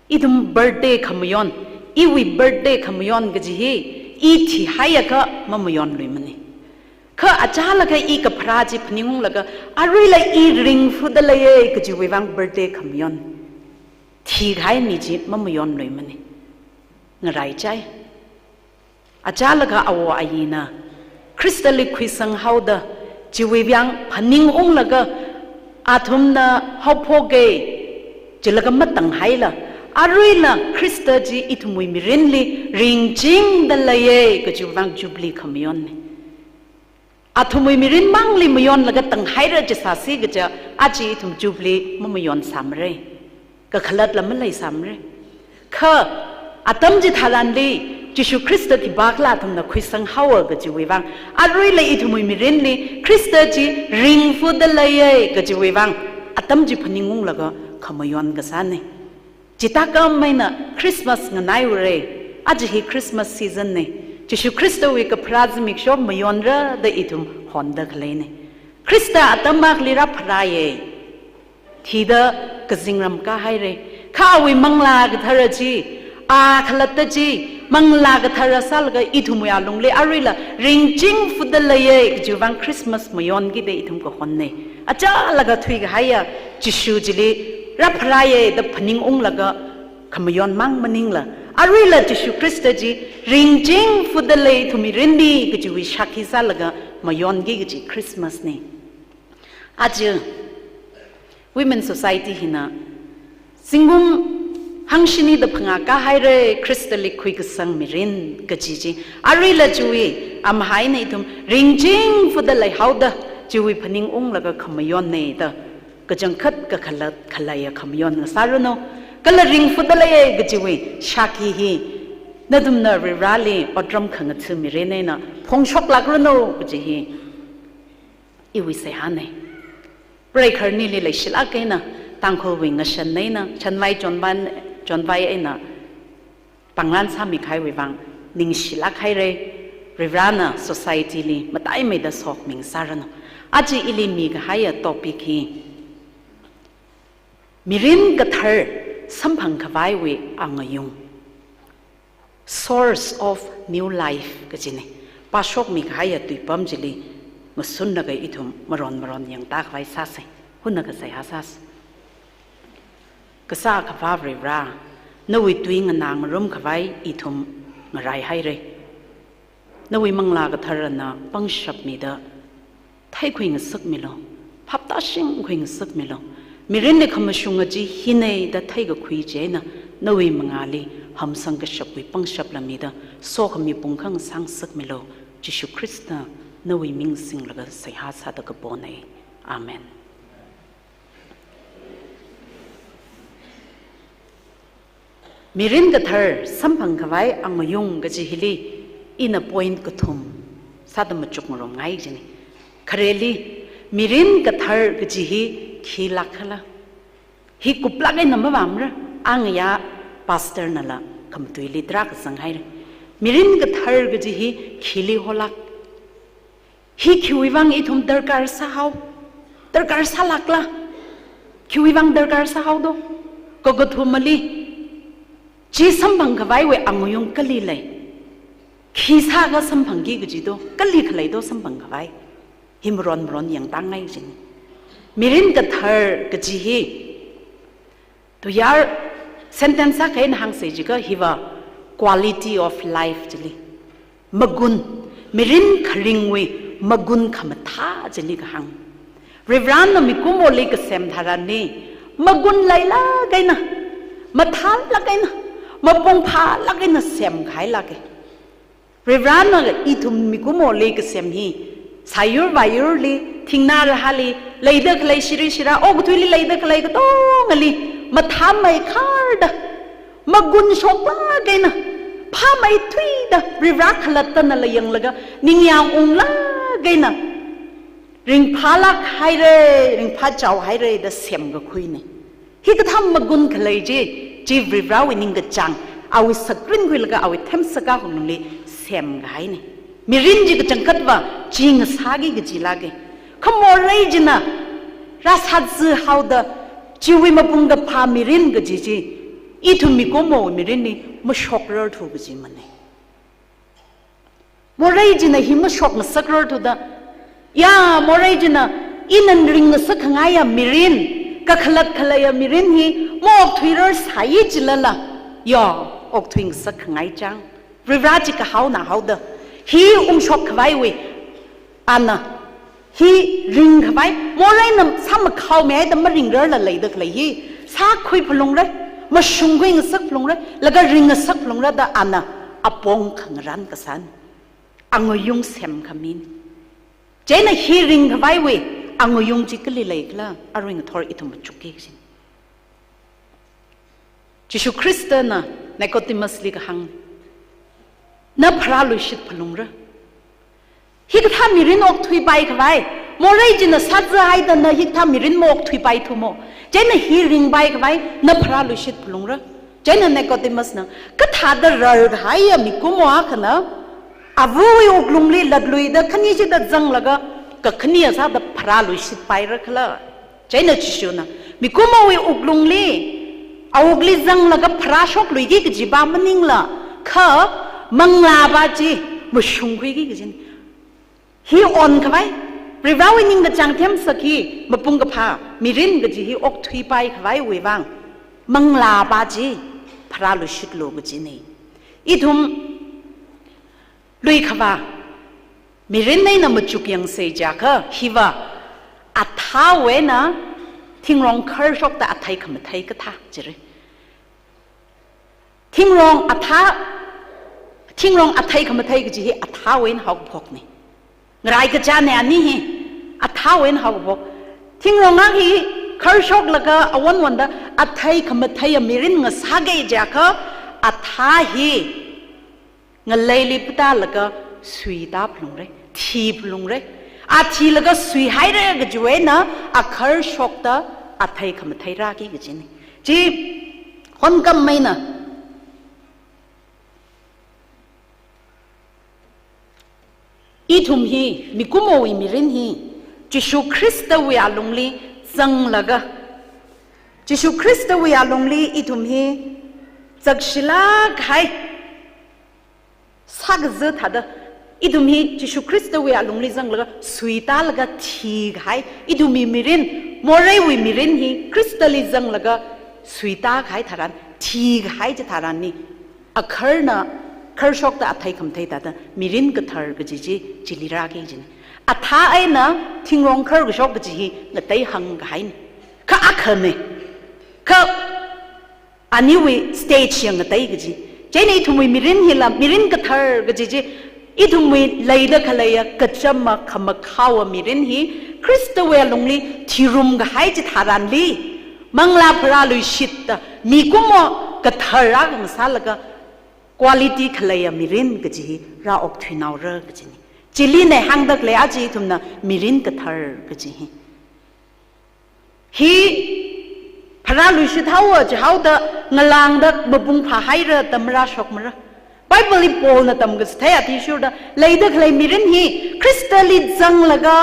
Ithum birthday khamayon, iwui birthday khamayon kaji hi i thihaiakha mamayonluimana. Kha achālakha i kapharā chi phaningunglaga aruila i ringphutda leiya kajiwui vang birthday khamayon. Thihai mi chi mamayonluimana. Ngaraichai. Achālakha awo ayina Khristali khuisanghaoda, chiwui vang phaningunglaga athumna haophoka, chilaga matanghaila, aruila Khrista chi ithumwui mirinli ringchingda leiya kajiwui vang Jubilee khamayonna. Athumwui mirin mangli mayonlaga tanghaira jisāsi kaja aja ithum Jubilee mamayonsāmara. Kakhalatla maleisāmara. Kha atam chitharanli Jishu Khrista khipākhala athumna khuisanghaowa kajiwui vang, aruila ithumwui mirinli Khrista chi ringphutda leiya kajiwui vang atam chi phaningunglaga khamayon kasāna. Chithākhameina Christmas nganaiura. Aja hi Christmas season na. Jishu Khristawui kapharā zimiksho mayonra da ithum honda khaleina. Khrista atam akhali rāpharāya. Thida kazingram kāhaira. Kha awui Manglā Kathara chi, a khalatta chi, Manglā Kathara sālaga ithumwui alungli aruila ringchingphutda leiya kajiwui vang Christmas mayonki da ithum kahonna. Achālakha thuikahaiya Jishu chili rāpharāya da phaningunglaga khamayon mang maningla, aruila Jishu Khrista chi ringchingphutda lei ithum mirinli kajiwui shākhi sālaga mayonki kaji Christmas na. Aja Women Society hina zingkum hangshini da phangā kāhaira Khristali khuikasang mirin kaji chi. Aruila chiwui amhaina ithum ringchingphutda leihaoda chiwui phaningunglaga khamayonna da kachangkhat kakhalat khaleiya khamayon ngasāranu. Kala ringphutda leiya kajiwui shākhi hi nathumna Varivarāli otram khangatha mirin eina phongshoklākranu kaji hi iwui seihāna. Preikharnili leishilāk eina, Tangkhulwui ngashan eina, shanvai chonvan, chonvai eina pangran sāmikahaiwui vang ningshilāk haira. Varivarāna society li mataimeida sokhami ngasāranu. Aja ili mikahaiya topic hi mirin kathar samphang khavaiwui angayung. Source of new life kajina. Pāshokmi kahaiya tuipam chili ngasunlaga ithum maron maron yangta khavai sāsa. Hunna kasai ha sāsa. Kasā Akhava Varivarā, nawui tui nganā ngarum khavai ithum ngaraihaira. Nawui Manglā Katharana pangshap mida theikhui ngasakmilu, phaptāshingkhui ngasakmilu. Mirinli khamashunga chi hina da theikakhui chieina, nawui mangāli hamsang kashapwui pangshap lamida sokhami pungkhangasā ngasakmilu. Jishu Khrista nawui ming singlaga seihā sāda kapona. Amen. Mirin kathar samphang khavai angayung kaji hili ina point kathum sāda machukngarumngai jina. Khareli, mirin kathar kaji hi khilāk khala? Hi kuplāk eina mavāmara, angayā pastor nala khamatuili tarākha zanghaira. Mirin kathar kaji hi khili holāk? Hi khiwui vang ithum darkar sāhao? Darkar sālākla? Khiwui vang darkar sāhao do? Kakathumali, chi samphang khavaiwui angayung kali lei? Khi sākha samphangki kaji do? Kali khalei do samphang khavai? Hi maron maron yangtangai jina. Mirin kathar kaji hi, to yar sentence akha eina hāngsa jiakha hiva quality of life chili, magun, mirin kharingwui magun khamathā chili kahāng. Varivarana mikumoli kasem tharanli, magun leilāk eina, mathālāk eina, mapung phālāk eina semkahai lāka. Varivarana ithum mikumoli kasem hi, sāyur vāyurli, thingnā rahāli, leida khalei shiri shira, okathuili leida khalei katongali, mathāmeikharda, magun shoklāk eina, phāmeithuida, Varivara khalatta nala yanglaga, ningyāng unglāk eina, ringphālāk haira, ringphāchao haira da semkakhuina. Hikathā magun khalei chi, chi Varivarawui ningkachāng, awui sakrin khuilaga awui themsak akha lungli semkahaina. Mirin chi kachangkhatva, chi ngasāki kaji lāka. Kha morei china, rāsātsi haoda, chiwui mapung kaphā mirin kaji chi, ithum mikumowui mirinli mashokrarthu kajimana. Morei china hi mashokngasakrarthuda, ya, morei china ina ringngasak khangaiya mirin, kakhalat khaleiya mirin hi maokthuirarsai jilala, ya, okthuingasak khangai chang. Varivara chi kahaona haoda, hi ungshok khavaiwui, ana, hi ringkhavai, moreina sāmakhaomihaida maringrarla leida khalei hi, sākhui phalungra, mashungkhui ngasak phalungra, laga ring ngasak phalungra da ana apong khangarān kasāna. Angayung semkhamina. Chieina hi ringkhavaiwui angayung chi kali leikhala, arui ngathor ithum machukki kajina. Jishu Khristana Nicodemusli kahāng, na pharāluishit phalungra. Hikathā mirin okthuipai khavai, morei china sātsi haida na hikathā mirin maokthuipaithu mo. Chieina hi ringpai khavai, na pharāluishit phalungra. Chieina Nicodemusna, kathāda rarkahaiya mikumo akhana, avawui wuklungli latluida khanishida zanglaga, kakhanea sāda pharāluishitpaira khala. Chieina Jishuna, mikumowui wuklungli, awukli zanglaga pharāshokluiki kajipa maningla, kha manglāpa chi mashungkhuiki kajina. Hi onkhavai, Varivarawui ningkachāng themsak hi, mapung kaphā mirin kaji hi okthuipai khavaiwui vang, manglāpa chi pharāluishitlu kajina. Ithum luikhavā mirin eina machuk yangsa jiakha, hiva athāwui eina thingrong kharshokta athei khamathei kathā jira. Thingrong athā, thingrong athei khamathei kaji hi athāwui eina haokaphokna. Ngarai kachāna ani hi, athāwui eina haokaphok. Thingrong akha hi kharshoklaga awon wonda athei khamatheiya mirin ngasāki jiakha, athā hi ngaleili patālaga suitā phalungra, thi phalungra. A thilaga suihaira kajiwui eina, a kharshokta athei khamathei rāki kajina. Chi honkam maina. Ithum hi, mikumowui mirin hi, Jishu Khristawui alungli zanglaga, Jishu Khristawui alungli ithum hi zakshilāk kahai, sākaza thāda, ithum hi Jishu Khristawui alungli zanglaga, suitālaga thikahai, ithumwui mirin, moreiwui mirin hi Khristali zanglaga, suitākahai tharan, thikahai chitharanli, akharna kharshokta athei khamathei thāda, mirin kathar kaji chi, chili rāki kajina. Athā eina thingrong kharkashok kaji hi, ngatei hāngkahaina. Kha akhana. Kha aniwui stage yang ngatei kaji. Chieina ithumwui mirin hila, mirin kathar kaji chi, ithumwui leida khaleiya kachama khamakhaowa mirin hi, Khristawui alungli thirum kahai chitharanli, manglā pharāluishitta, mikumo kathar akha ngasālaga, quality khaleiya mirin kaji hi rāokthuinaora kajina. Chilina hāngda khalei aja ithumna mirin kathar kaji hi. Hi pharāluishit haowa jihaoda ngalāngda mapung phāhaira da marāshokmara. Bible li Paulna tamkachithei athishurda leida khalei mirin hi Khristali zanglaga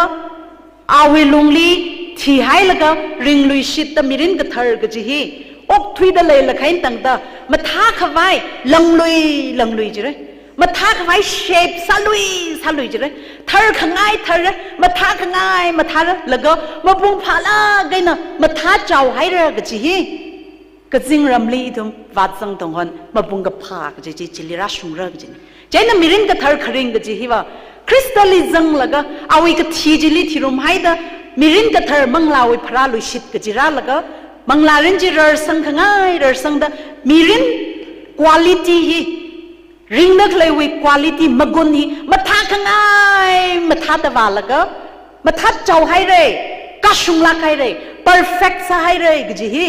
awui lungli thihailaga ringluishitta mirin kathar kaji hi okthuida leilakha eina tangda mathākhavai langlui langlui jira. Mathākhavai shape sālui sālui jira. Tharkhangai thara, mathākhangai mathāra, laga mapung phālāk eina mathāchaohaira kaji hi kazingramli ithum vātzang tongkhon mapung kaphā kaji chi chili rāshungra kajina. Chieina mirin kathar kharing kaji hiva Khristali zanglaga awui kathi chili thirumhaida Mirin kathar manglāwui pharāluishit kaji rālaga, manglārin chi rarsang khangai, rarsangda, mirin quality hi, ringda khaleiwui quality magun hi, mathā khangai, mathāda vālaga, mathā chao haira, kashunglāk haira, perfect sāhaira kaji hi,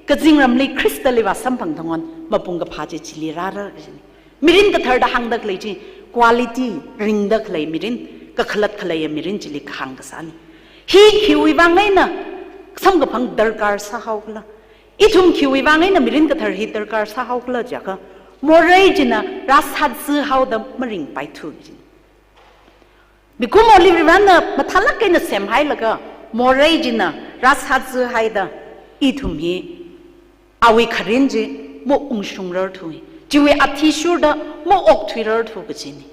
kazingramli Khristali vāsamphang thangon, mapung kaphā chi chili rāra kajina. Mirin katharda hāngda khalei chi, quality ringda khalei mirin, kakhalat khaleiya mirin chili kahāng kasāna. Hi khiwui vang eina, samkaphang darkar sāhao khala. Ithum khiwui vang eina mirin kathar hi darkar sāhao khala jiakha, morei china rāsātsi haoda maringpaithu kajina. Mikumoli Varivarana mathālāk eina semhailaga, morei china rāsātsi haida, ithum hi awui kharing chi maungshungrarthu, chiwui athishurda maokthuirarthu kajina.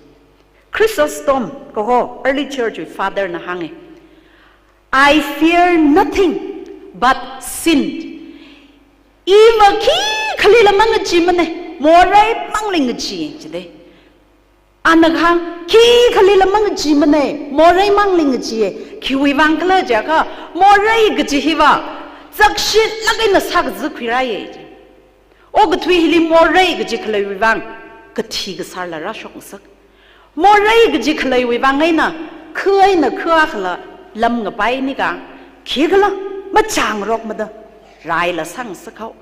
Chrysostom kaho early church wui father na hānga, "I fear nothing but sin." Iva khikhalila mangacheemana, morei mangli ngacheeya jida. Ana kahāng, khikhalila mangacheemana, morei mangli ngacheeya. Khiwui vang khala jiakha, morei kaji hiva, zakshitlāk eina sākazi khuirāya. Okathui hili morei kaji khaleiwui vang, kathi kasārla rāshokngasak. Morei kaji khaleiwui vang eina, khu eina khu akhala lam ngapai nika, khikhala, machangrokmada, raila sāngasak hao.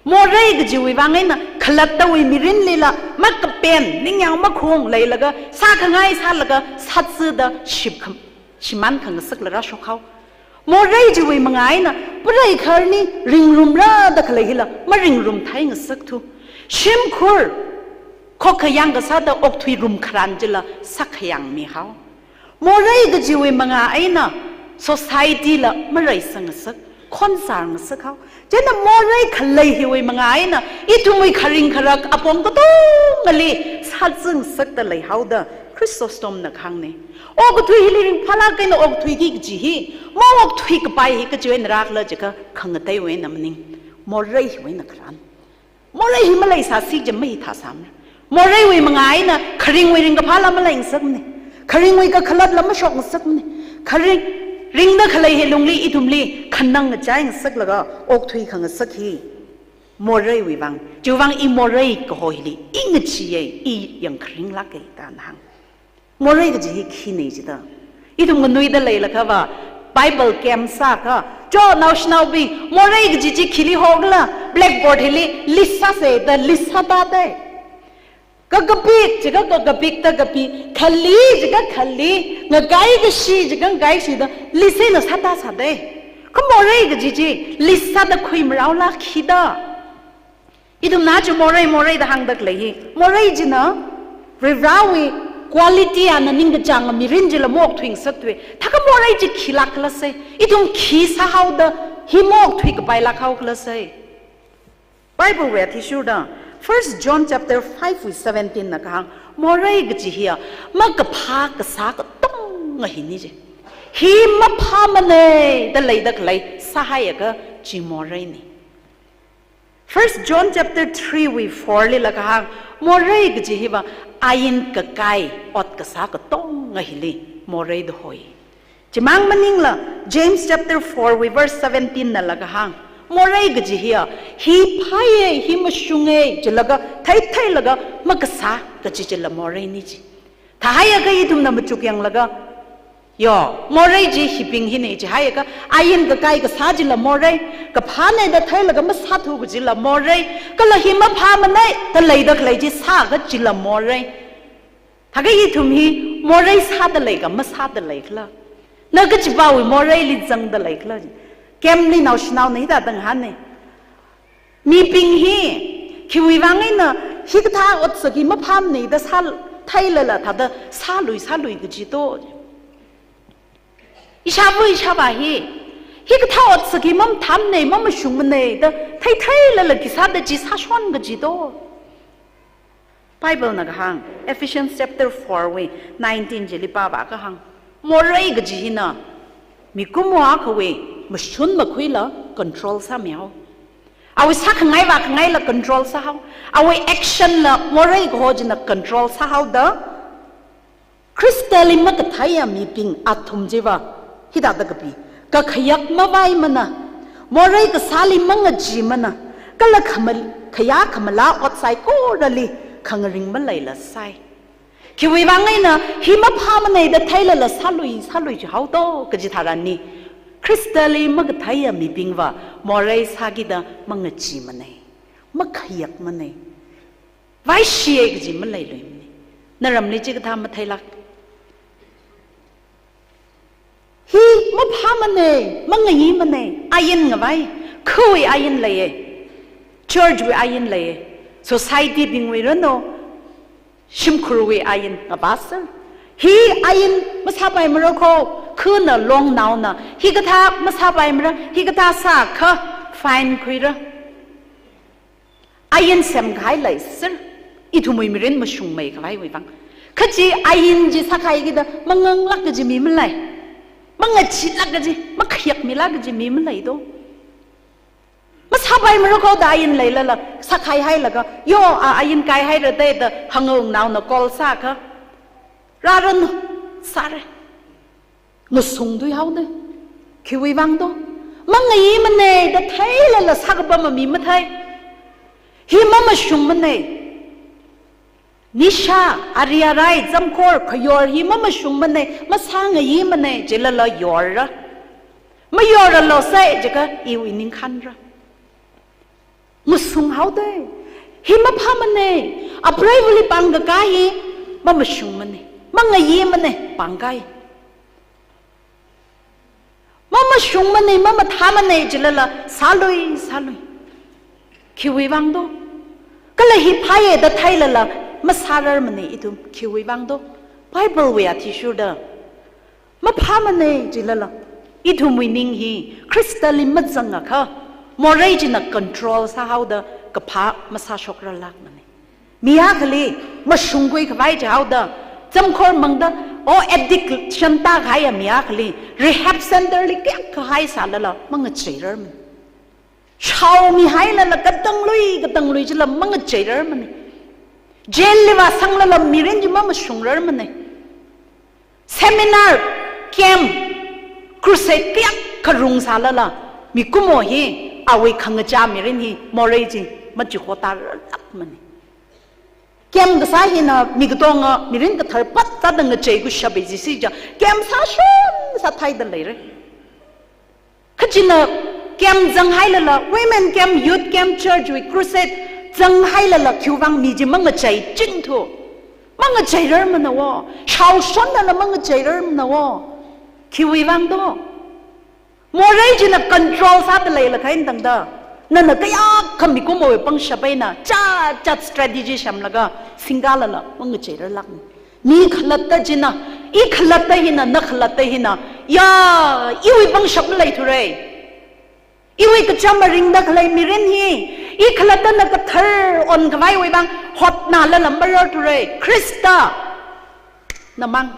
Morei kajiwui vang eina, khalattawui mirinlila, makapen, ningyāng makhung leilaga, sākhangai sālaga, sātsida, shipkham, shimān khangasakla rāshok hao. Morei chiwui manga eina, preikhar ni ringrumrada khalei hila, maringrumthei ngasakthu. Shimkhur, khokkha yangkasāda okthui rumkharan chila, sākhayangmi hao. Morei kajiwui manga eina, society la mareisang ngasak, khonsar ngasak hao. Chieina morei khalei hiwui manga eina, ithumwui kharing kharak apong katongali, sātsi ngasakda leihaoda, Chrysostom na kahāngna. Okathui hili ringphālāk eina okthuiki kaji hi, maokthui kapai hi kachiwui eina rākhala jiakha khangateiwui eina maning, morei hiwui eina kharan. Morei hi maleisāsi kaji mahithāsāmara. Moreiwui manga eina kharingwui ringkaphāla maleingasakmana. Kharingwui kakhalatla mashokngasakmana. Kharing, ringda khalei hi lungli ithumli, khanang ngachai ngasaklaga, okthui khangasak hi. Moreiwui vang, chiwui vang i morei kaho hili, i ngacheeya, i yangkharinglāka da ana hāng. Morei kaji hi khina jida. Ithum nganuida leilakhava, Bible camp sākha, cho naoshinaobing, morei kaji chi khili hokhala, blackboard hili, list sāsa da, list sātāda. Kakapik, jiakha kakapik da kapik, khali, jiakha khali, ngakai kashi, jiakha ngakai kashida, list eina sātāsāda. Kha morei kaji chi, list sāda khuimaraola khida. Ithumna chi morei, morei da hāngda khalei hi. Morei china, Varivarawui quality ana ningkachāng mirin chila maokthui ngasakthui. Thākha morei chi khilāk khala sai. Ithum khi sāhaoda, hi maokthui kapailāk hao khala sai. Bible wui athishurda, First John chapter five wui seventeen na kahāng, morei kaji hiya, makaphā kasā katonga hina ji. Hi maphāmana da leida khalei, sāhaiakha chi moreina. First John chapter three wui four lila kahāng, morei kaji hiva ain kakai ot kasā katonga hili morei da hoi. Chimang maningla, James chapter four wui verse seventeen nala kahāng, morei kaji hiya, hi phāya, hi mashunga, jilaga, theitheilaga, makasā kaji chila moreina ji. Thāhaiakha ithumna machuk yanglaga, yo, morei chi hibing hina jihaiakha, ain kakai kasā chila morei, kaphāna da theilaga masāthu kajila morei, kala hi maphāmana da leida khalei chi sākha chila morei. Thākha ithum hi morei sāda leika masāda leikhala. Na kachipāwui moreili zangda leikhala. Camp li naoshinaona hithāda ngahāna. Mibing hi, khiwui vang eina, hikathā otsak hi maphāmana da sā theilala thāda sālui, sālui kaji to. Ishāva, ishāvā hi, hikathā otsak hi mamathāmana, mamashungmana da, theitheilala khi sāda chi sāshon kaji to. Bible na kahāng, Ephesians chapter four wui nineteen chili pāvā kahāng, morei kaji hina, mikumo akhawui mashun makhuila control sāmihao. Awui sākhangai vākhangaila control sāhao. Awui action la morei kaho china control sāhaoda, Khristali makatheiya mibing athum chiva, hithāda kapi, Kakhayak mavaimana, morei kasāli mangachimana, kala khamal-, khayā khamala ot saikorali khangaring maleila sai. Khiwui vang eina hi maphāmanei da theilala sālui, sālui chihaoda kaji tharanli, Khristali makatheiya mibingva morei sākida mangachimana, makhayakmana, vaishiya kaji maleiluimana. Naramli chikathā matheilāk. Hi maphāmanei, mangayimana, ain ngavai, khawui ain leiya, church wui ain leiya, society bingwui rano, shimkhurwui ain ngavāser. Hi ain masāpaimara kho, khana longnaona, hikathā masāpaimara, hikathā sākha fine khuira. Ain semkahai leiser, ithumwui mirin mashungmeikhavaiwui vang. Kha chi ain chi sākahai kida manganglāk kaji mi malei. Mangachilāk kaji, makhayakmilāk kaji mi malei do. Masāpaimara kho da ain leilala, sākahai hailaga, yo, a, ain kaihaira da da hāngngaungnaona call sākha, rāran sāra. Ngasungthuihaoda. Khiwui vang do? Mangayimanei da theilala sākapama mi mathei. Hi mamashungmanei. Nisha, ari arai, zamkhor, khayor hi mamashungmanei, masāngayimanei, chilala yorra. Mayorralo sai, jiakha iwui ningkhanra. Ngasunghaoda. Hi maphāmanei. Apreivali pāngkakā hi mamashungmanei. Mangayimanei pāngkahai. Mamashungmanei, mamathāmanei chilala sālui, sālui. Khiwui vang do? Kala hi phāya da theilala masārarmanei ithum. Khiwui vang do? Bible wui athishurda maphāmanei chilala, ithumwui ning hi Khristali mazangakha, morei china control sāhaoda kaphā masāshokrarlākmanei. Mi akhali mashungkhuikhavai chihaoda, zamkhor mangda, o addiction tākahaiya mi akhali rehab center li kayākha haisālala mangacheirarmanei. Shaomihailala katanglui, katanglui chila mangacheirarmanei. Jail li vāsanglala mirin chi mamashungrarmanei. Seminar, camp, crusade kayākha rungsālala, mikumo hi, awui khangachā mirin hi morei chi machukhotararlākmanei. Camp kasā hina mi katonga mirin kathar patta da ngachei kushap jisi chiakha, camp sāshon sāthaida leira. Kha china camp zanghailala, women camp, youth camp, church wui crusade zanghailala khiwui vang mi chi mangacheichingthu. Mangacheirarmana wo. Shaoshonlala mangacheirarmana wo. Khiwui vang do? Morei china control sāda leilakha eina tangda, nana kayākha mikumowui pangshap eina chāchat strategy semlaga singkalala mangacheirarlākmana. Mi khalatta china, i khalatta hina, na khalatta hina, ya, iwui pangshap maleithura. Iwui kachām maringda khalei mirin hi, i khalattana kathar onkhavaiwui vang hotnalala mararthura. Khrista namang.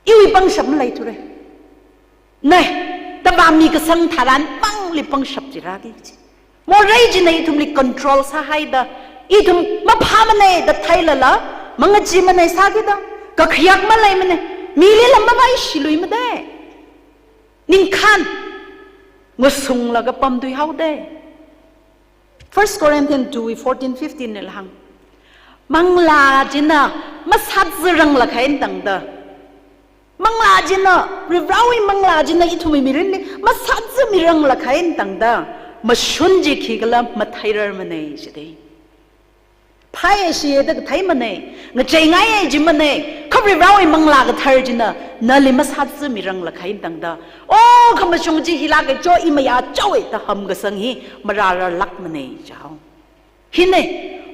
Iwui pangshap maleithura. Nei, tava mi kasang tharan mangli pangshap chirāki chi. Morei china ithumli control sāhaida, ithum maphāmanei da theilala, mangacheemanei sākida, kakhayak maleimanei, milila mavaishiluimada. Ningkhān, ngasunglaga pamthuihaoda. First Corinthians two, fourteen, fifteen nila hāng. Manglā china masātsi ranglakha eina tangda. Manglā china, Varivarāwui manglā china ithumwui mirinli masātsimi ranglakha eina tangda, mashun chi khikhala matheirarmanei jida. Phāya shiya da katheimanei, ngacheingaiya jimanei, kha Varivarāwui manglā kathar china nali masātsimi ranglakha eina tangda, o, khamashung chi hilāka cho, i mayāchaowa da hamkasang hi marārarlākmanei jihao. Hina,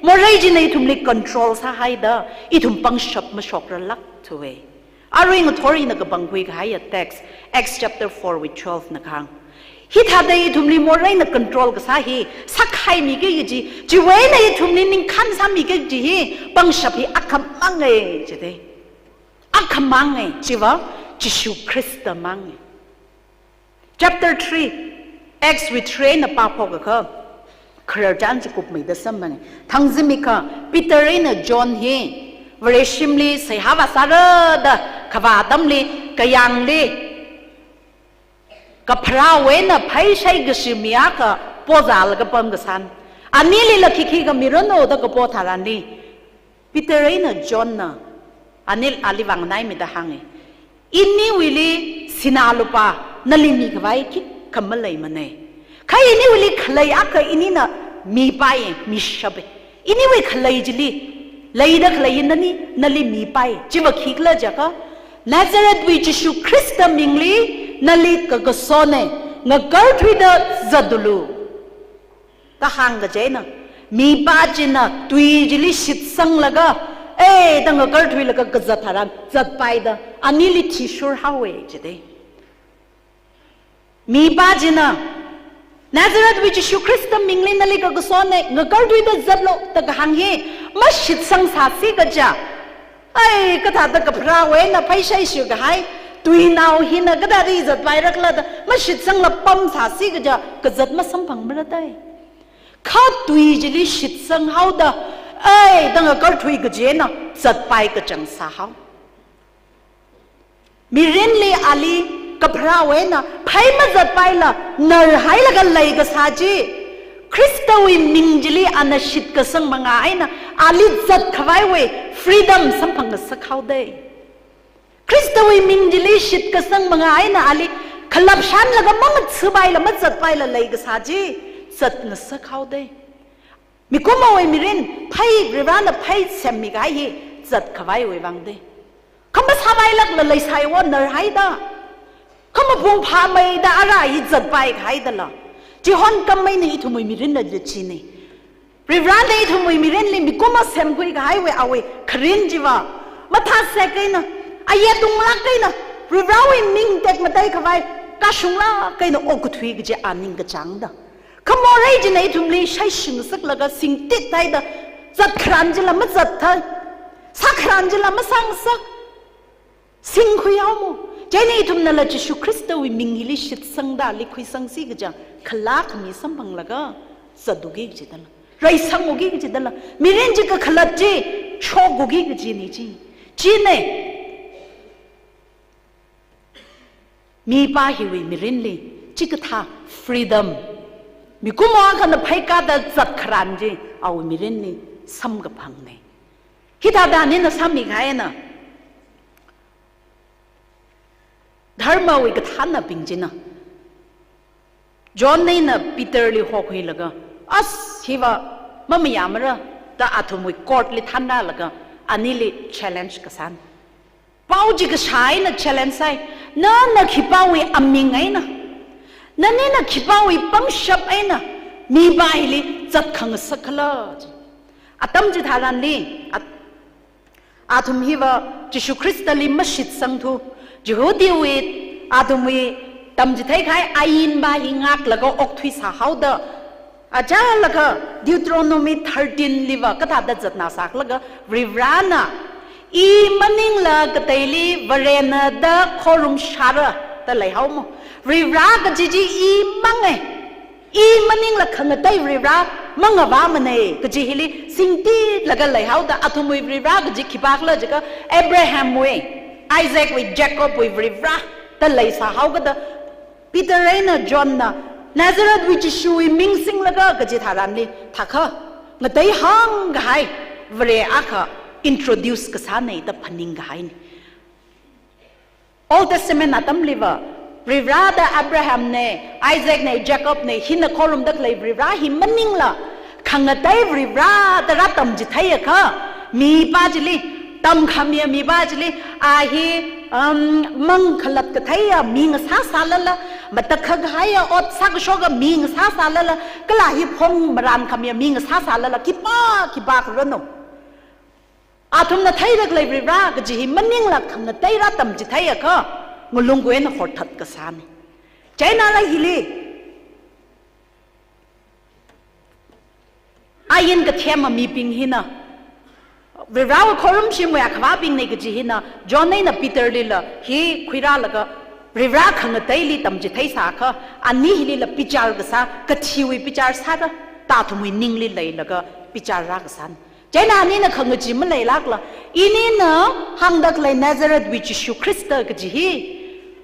morei china ithumli control sāhaida, ithum pangshap mashokrarlākthuwa. Arui ngathor ina kapangkhui kahaiya text, Acts chapter four wui twelve na kahāng. Hithāda ithumli moreina control kasā hi, sākhaimiki kaji, chiwui eina ithumli ningkhān sāmiki kaji hi, pangshap hi akhamanga jida. Akhamanga, chiva, Jishu Khrista manga. Chapter three, Acts wui three eina pāphokakha, kharar chān chi kupmeida samphanga. Thangzimikha, Peter eina John hi, Vareshimli seihā vāsāra da, kavā atamli, kayāngli, Kapharāwui eina phaishaikashi mi akha pozālaga pamkasāna. Anilila khikhi khamiranu da kapo tharanli, Peter eina Johnna anil ali vāngnaimida hānga. Iniwuili sinā lupā nali mikhavai khikha maleimana. Kha iniwuili khalei akha inina mipai, mishapa. Iniwui khalei chili, leida khalei nani, nali mipai. Chiva khikhala jiakha, Nazarethwui Jishu Khrista mingli nali kakasona, ngakarthuida zatulu da hāngkaji eina, mipā china tui chili shitsanglaga, ei, da ngakarthuilaga kazat tharan zatpaida anili thishurhaowa jida. Mipā china, Nazarethwui Jishu Khrista mingli nali kakasona, ngakarthuida zatlu da kahāng hi mashitsangsāsi kaja, ai, kathāda kapharāwui eina phaishaishu kahai tuinao hina kathāda zatpairakhala da mashitsangla pamsāsi kaja, kazat masamphangmara dai. Kha tui chili shitsanghaoda, ai, da ngakarthui kaji eina zatpai kachang sāhao. Mirinli ali kapharāwui eina phai mazatpaila narhailaga leikasā chi, Khristawui ming chili ana shitkasang manga eina ali zatkhavaiwui freedom samphangngasakhaoda. Khristawui ming chili shitkasang manga eina ali khalapshanlaga mangatsupaila mazatpaila leikasā chi zatngasakhaoda. Mikumowui mirin phai, Varivarana phai semmikahai hi zatkhavaiwui vāngda. Kha masāpailākla leisāiwo narhaida, kha mapung phāmeida ara hi zatpaikahaidala. Chihon kam eina ithumwui mirinla china. Varivarana ithumwui mirinli mikuma semkhuikahaiwui awui kharin chiva mathāsek eina, ayet unglāk eina, Varivarawui ming tekmateikhavai kashunglāk eina okkathui kaji a ningkachāngda. Kha morei china ithumli shaishingasaklaga singtit haida, zatkharan chila mazatthei, sākharan chila masāngasak, singkhuihaomo. Chieina ithumnala Jishu Khristawui ming hili shitsangda ali khuisangsi kaja khalā khami samphanglaga zatuki kajidala, reisanguki kajidala, mirin chi kakhalat chi shokuki kajina chi. China. Mipā hiwui mirinli chikathā freedom, mikumo akhana phaikada zatkharan chi awui mirinli samkaphangna. Hithāda anina sāmikahai eina dharmawui kathānabing china John eina Peterli hokhuilaga, as, hiva mamayāmara da athumwui courtli thānrālaga anili challenge kasāna. Pao chi kashā eina challenge sāi. Nana khipāwui aming eina, nanina khipāwui pangshap eina mipā hili zatkhangasak khala chi. Atam chitharanli, at-, athum hiva Jishu Khristali mashitsangthu, Jihudiwui athumwui tamchitheikahai ainva hi ngaklaga okthuisāhaoda, achālakha Deuteronomy thirteen liva kathāda zatna sālaga, Varivarana, I maningla kateili Varena da khorumshāra da leihaomo. Varivara kaji chi I manga. I maningla khangatei Varivara mangavāmana kaji hili singtitlaga leihaoda, athumwui Varivara kaji khipākhala jiakha Abrahamwui, Isaacwui, Jacobwui Varivara da leisāhaokada, Peter eina Johnna Nazarethwui Jishuwui ming singlaga kaji tharanli thākha ngateihāngkahai Vare akha introduce kasāna da phaningkahaina. Old Testament atamliva, Varivarada Abrahamna, Isaacna, Jacobna hina khorumda khalei Varivara hi maningla khangatei Varivara da rātamchitheiakha, mipā chili, tamkhamiya mipā chili, a hi, um, mangkhalat katheiya mi ngasāsālala, matakhak kahaiya ot sākashoka mi ngasāsālala, kala hi phong marankhamiya mi ngasāsālala, khipā khipākharanu, athumna theida khalei Varivara kaji hi maningla khangatei rātamchitheiakha, ngalung khuina horthat kasāna. Chieina rā hili, ain kathema mibing hina, Varivarawui khorumshimwui akhavābingna kaji hina, John eina Peterlila hi khuirālaga, Varivara khangateili tamchitheisāakha, ani hilila bichar kasā, kathiwui bichar sāra, da athumwui ningli leilaga bichar rākasāna. Chieina anina khangachee maleilākla, inina hāngda khalei Nazarethwui Jishu Khrista kaji hi,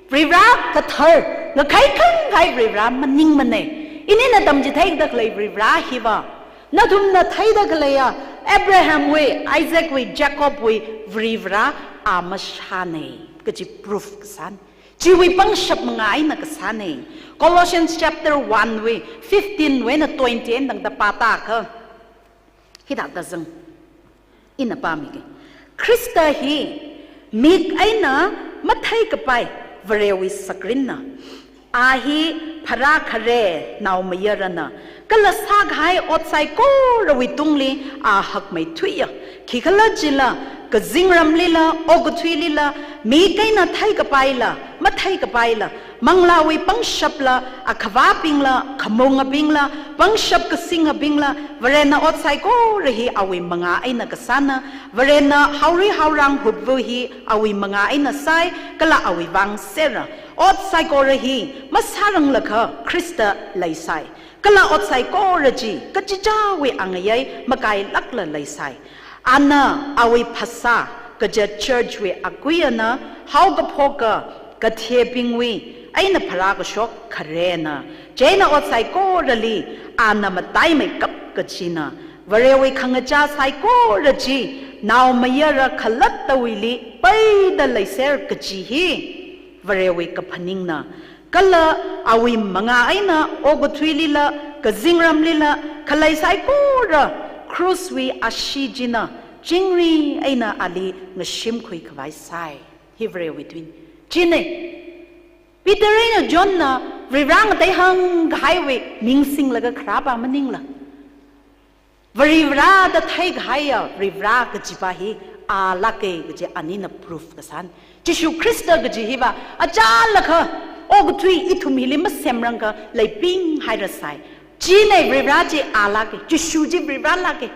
Varivara kathar, Ngakhai khangai Varivara maningmana. Inina tamchithei khalei Varivara hiva, nathumna theida khaleiya Abrahamwui, Isaacwui, Jacobwui Varivara a mashāna kaji proof kasāna. Chiwui pangshap manga eina kasāna. Colossians chapter one wui fifteen wui eina twenty eina tangda pāda kha, hithāda zang. Ina pāmiki. Khrista hi mik eina matheikapai Varewui sakrinna. A hi pharākhare naomayarana. Kala sākahai ot saikorawui tungli a hakmeithuiya. Khikhalajila kazingramlila, okathuilila, mik eina theikapaila, matheikapaila, manglāwui pangshapla, akhavābingla, khamungabingla, pangshap kasingabingla, Varena ot saikora hi awui manga eina kasāna, Varena haori haorang hupvu hi awui manga eina sai, kala awui vang sera. Ot saikora hi masāranglakha Khrista leisai. Kala ot saikora chi kachichāwui angayei makailākla leisai. Ana awui phasā kaja church wui akuiyana, haokaphoka kathebingwui eina pharākashok kharena. Chieina ot saikorali ana mataimeikap kajina. Varewui khangachā saikora chi naomayara khalattawuili peida leiser kaji hi Varewui kaphaningna. Kala awui manga eina okathuilila, kazingramlila khalei saikora krushwui ashee china chingri eina ali ngashimkhui khavai sai. Hi Varewui tui china. Peter eina Johnna Varivara ngateihang kahaiwui ningsinglaga kharāpa maningla, Varivarada theikahaiya Varivara kajipa hi alāka kaji anina proof kasāna. Jishu Khrista kaji hiva achālakha okathui ithum hili masemrangkha leibinghairasai. China Varivara chi alāka, Jishu chi Varivara lāka.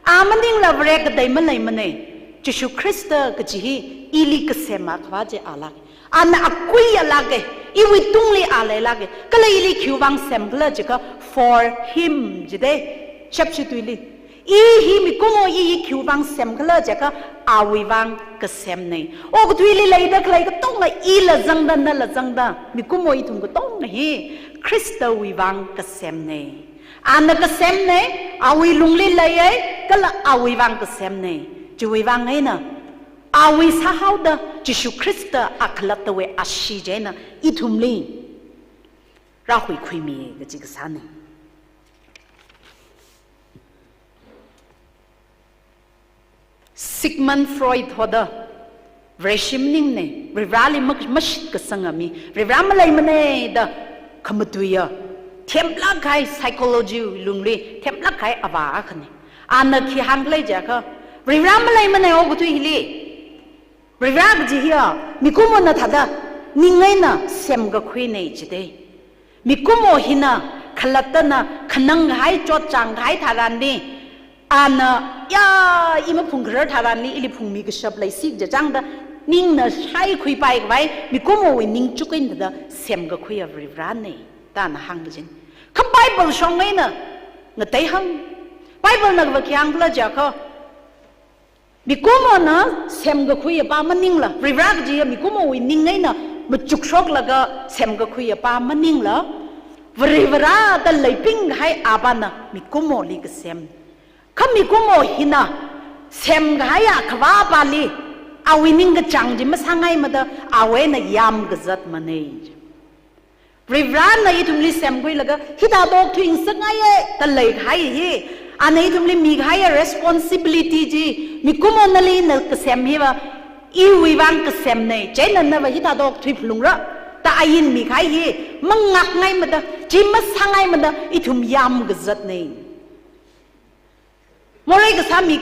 A maningla Vare katei maleimana. Jishu Khrista kaji hi ili kasema khavā chi alāka. Ana akuiya lāka, iwui tungli a leilāka. Kala ili khiwui vang semkhala jiakha for him jida, Shepshi tuili. I hi mikumo i hi khiwui vang semkhala jiakha awui vang kasemna. Okathuili leida khalei katonga ila zangda nala zangda, mikumo ithum katonga hi Khristawui vang kasemna. Ana kasemna, awui lungli leiya, kala awui vang kasemna. Chiwui vang eina awui sāhaoda Jishu Khrista a khalattawui ashee chieina ithumli rāhuikhuimi kaji kasāna. Sigmund Freud hoda Vareshi maningmana, Varivarali ma-, mashitkasanga mi, Varivara maleimana da khamatuiya, themlāk kahai psychology lungli themlāk kahai avā akhana. Ana khi hāngkhala jiakha, Varivara maleimana okathui hili. Varivara kaji hiya mikumona thāda ning eina semkakhuina jida. Mikumo hina khalattana khanang kahai, chotchāng kahai tharanli, ana, ya, i maphungkharar tharanli ili phungmi kashap leisi kaja chāngda ningna shaikhuipai khavai mikumowui ningchuk eina thāda semkakhuiya Varivarana da ana hāngkajina. Kha Bible shong eina ngateihang. Biblena kava khi hāngkhala jiakha, mikumona semkakhuiya pa maningla, Varivara kaji hiya mikumowui ning eina machukshoklaga semkakhuiya pa maningla, Varivarada leibing kahai apana mikumoli kasem. Kha mikumo hina semkahaiya akhavā pali awui ningkachāng chi masāngaimada awui eina yamkazatmana. Varivarana ithumli semkhuilaga hithāda okthui ngasakngaiya da leikahai hi, ana ithumli mikahaiya responsibility chi, mikumo nali na kasem hiva iwui vang kasemna, chieina nava hithāda okthui phalungra da ain mikahai hi mangakngaimada, chi masāngaimada ithum yamkazatna. Morei kasā mi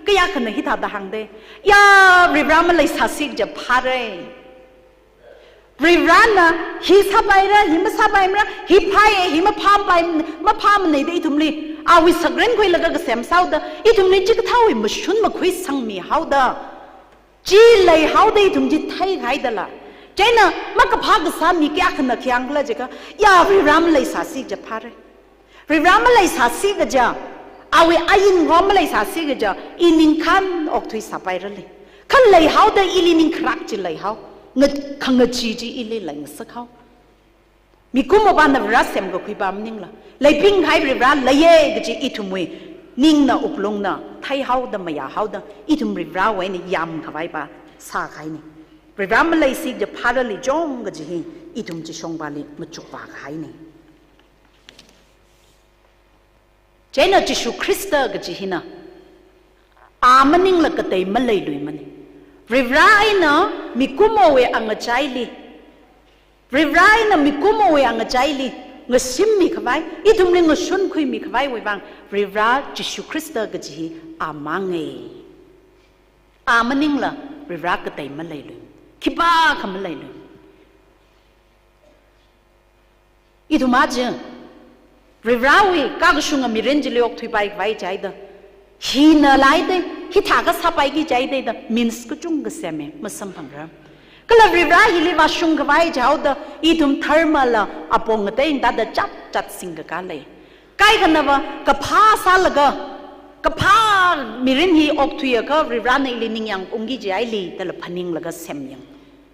kayākhana hithāda hāngda, ya, Varivara maleisāsi kaja phāra. Varivarana hi sāpaira, hi masāpaimara, hi phāya, hi maphāpai, maphāmana da ithumli awui sakrin khuilaga kasem sāhaoda, ithumli chikathāwui mashun makhuisangmihaoda, chi leihaoda ithum chi theihaidala. Chieina makaphā kasā mi kayākhana khi hāngkhala jiakha, ya, Varivara maleisāsi kaja phāra. Varivara maleisāsi kaja, awui ain ho maleisāsi kaja, i ningkhān okthui sāpairala. Kha leihaoda ili ningkharak chi leihao, nga-, khangachee chi ili leingasakhao. Mikumopana Varivara semkakhuipa maningla, leipingkahai Varivara leiya kaji ithumwui ningna wuklungna theihaoda mayāhaoda, ithum Varivarawui eina yamkhavaipa sākahaina. Varivara maleisi kaja phārali chong kaji hi ithum chishongpali machukvākahaina. Chieina Jishu Khrista kaji hina, a maningla katei maleiluimana. Varivara eina mikumowui angachaili, Varivara eina mikumowui angachaili ngasimmi khavai, ithumli ngashunkhuimi khavaiwui vang, Varivara Jishu Khrista kaji hi a manga. A maningla Varivara katei maleilui, khipākha maleilui. Ithum aja Varivarawui kakashunga mirin chili okthuipai khavai jihaida, hina laida, hithākha sāpaiki jihaida da means kachungkha sema, masamphangra. Kala Varivara hili vāshungkhavai jihaoda, ithum dharmala apong ngatei ngateida chatchat singkakā lei. Kaikhanava kaphā sālaga, kaphā mirin hi okthuiakha Varivarana ili ningyāng ungki jihaili dala phaninglaga semyang.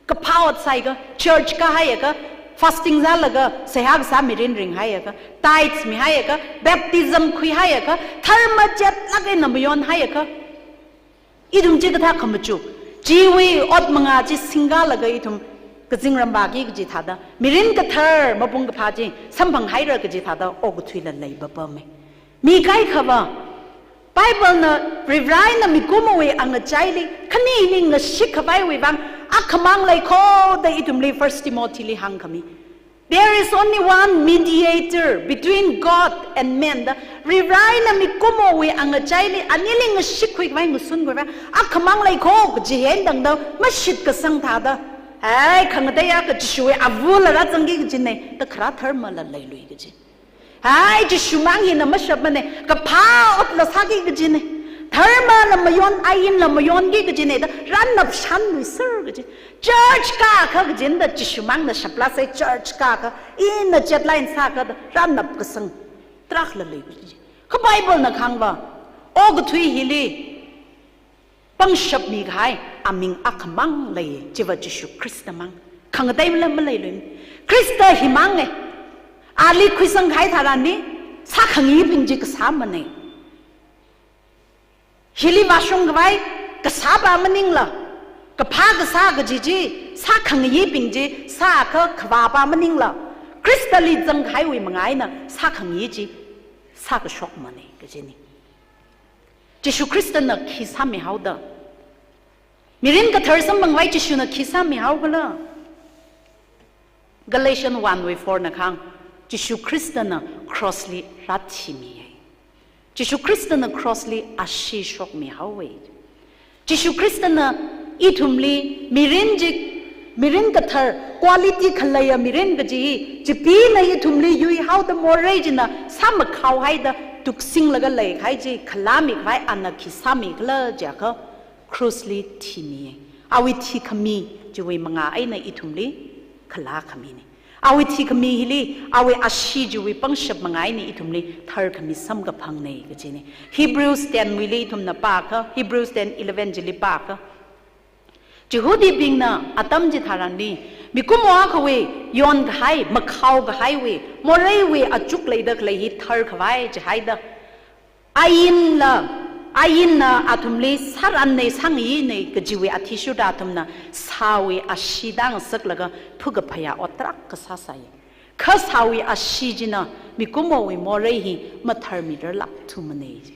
Kaphā ot sāhaiakha, church kāhaiakha, fasting zālaga, seihā kasā mirin ringhaiakha, tithes mihaiakha, baptism khuihaiakha, dharma chetlāk eina mayonhaiakha, ithum chikathā khamachuk, chiwui ot mangā chi singkalaga ithum kazingram vāki kaji thāda, mirin kathar mapung kaphā chi samphanghaira kaji thāda okathuila leipapama. Mi kaikhava, Bible na Varivarana mikumowui angachaili khani hili ngashik khavaiwui vang akhamang leikho da ithumli First Timothy li hāngkhami. There is only one mediator between God and man. Da Varivarana mikumowui angachaili anili ngashikkhui khavai, ngasunkhui khavai akhamang leikho kaji hi eina tangda mashitkasang thāda, hai, khangatei akha Jishuwui avula rāzangki kajina, da kharā dharmala leilui kaji. Hai, Jishumang hina mashapmana, kaphā otla sāki kajina, dharmala mayon, ainla mayonki kajina da rānapshanluiser kaji. Church kākha kajina da Jishumangna shaplāsa, church kākha, ina chetlāk eina sākha da rānapkasang tarākhala lei kaji. Kha Bible na kahāngva, okathui hili pangshap mikahai aming akhamang lei, chiva Jishu Khrista mang. Khangateila maleilui. Khrista himanga. Ali khuisangkahai tharanli, sākhangayibing chi kasāmana. Hili vāshungkhavai kasāpa maningla, kaphā kasā kaji chi, sākhangayibing chi sākha khavāpa maningla, Khristali zangkahaiwui manga eina sākhangayi chi sākashokmana kajina. Jishu Khristana khi sāmihaoda, mirin kathar samphangkhavai Jishuna khi sāmihaokhala? Galatians one wui four na kahāng, Jishu Khristana cross li rāthimiya. Jishu Khristana cross li ashee shokmihaowa. Jishu Khristana ithumli mirin chi, mirin kathar, quality khaleiya mirin kaji hi, Chipeena ithumli yuihaoda morei china sāmakhaohaida tuksinglaga leikahai chi khalāmikhavai ana khi sāmikhala jiakha, cross li thimiya. Awui thikhami chiwui manga eina ithumli khalākhamina. Awui thikhami hili, awui ashee chiwui pangshap manga eina ithumli tharkhami samkaphangna kajina. Hebrews ten wuili ithumna pākha, Hebrews ten eleven chili pākha, Jihudibingna atam chitharanli, mikumo akhawui yonkahai, makhaokahaiwui, moreiwui achuk leida khalei hi tharkhavai jihaida, ainla, ainna athumli sāranna, sāngayina kajiwui athishurda athumna sāwui ashee tāngasaklaga phukaphayā ot tarākha sāsai. Kha sāwui ashee china mikumowui morei hi matharmirarlākthumana.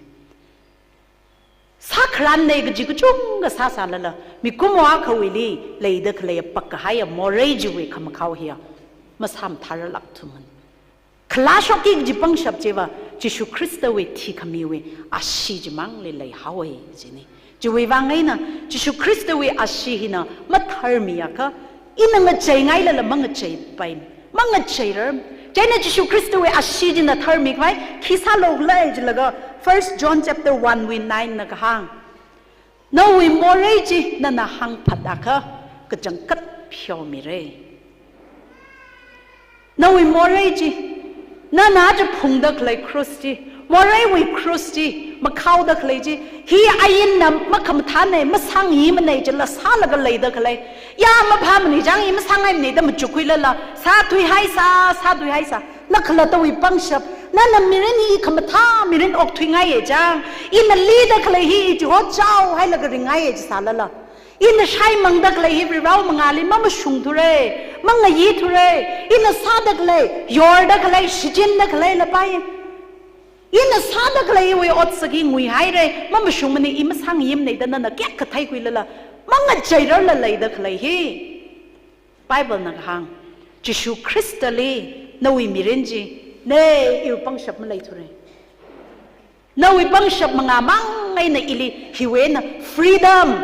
Sākharanna kaji kachungkha sāsālala, mikumo akhawuili leida khalei pakkahaiya morei chiwui khamakhao hiya masāmathārarlākthumana. Khalāshokki kaji pangshap chiva, Jishu Khristawui thikhamiwui ashee chimangli leihaowa jina. Chiwui vang eina, Jishu Khristawui ashee hina matharmiakha, ina ngacheingailala mangacheipai, mangacheirar. Chieina Jishu Khristawui ashee china tharmikhavai khi sālokhala jilaga, First John chapter one wui nine na kahāng, nawui morei chi nana hāngphatakha kachangkhat pheomira. Nawui morei chi, nana aja phungda khalei cross chi, Moreiwui cross chi, makhaoda khalei chi, hi ainna makhamathānei, masāngyimanei chila sālaga leida khalei. Ya maphāmanei chang hi masāngaimanei da machukkhuilala, sāthuihaisa, sāthuihaisa. Na khalattawui pangshap, nana mirin hi khamathā mirin okthuingaiya chang, ina lida khalei hi ichiho chaohailaga ringngaiya chisālala, ina shaimangda khalei hi Varivarāwui mangāli mamashungthura, mangayithura, ina sāda khalei, yorda khalei, shichinda khalei lapai. Ina sāda khaleiwui otsak hi nguihaira, mamashungmanei, i masāngyimanei da nana kayākha theikhuilala, mangacheirarla leida khalei hi. Bible na kahāng, Jishu Khristali nawui mirin chi, nei, iwui pangshap maleithura. Nawui pangshap mangāmang eina ili hiwui eina freedom.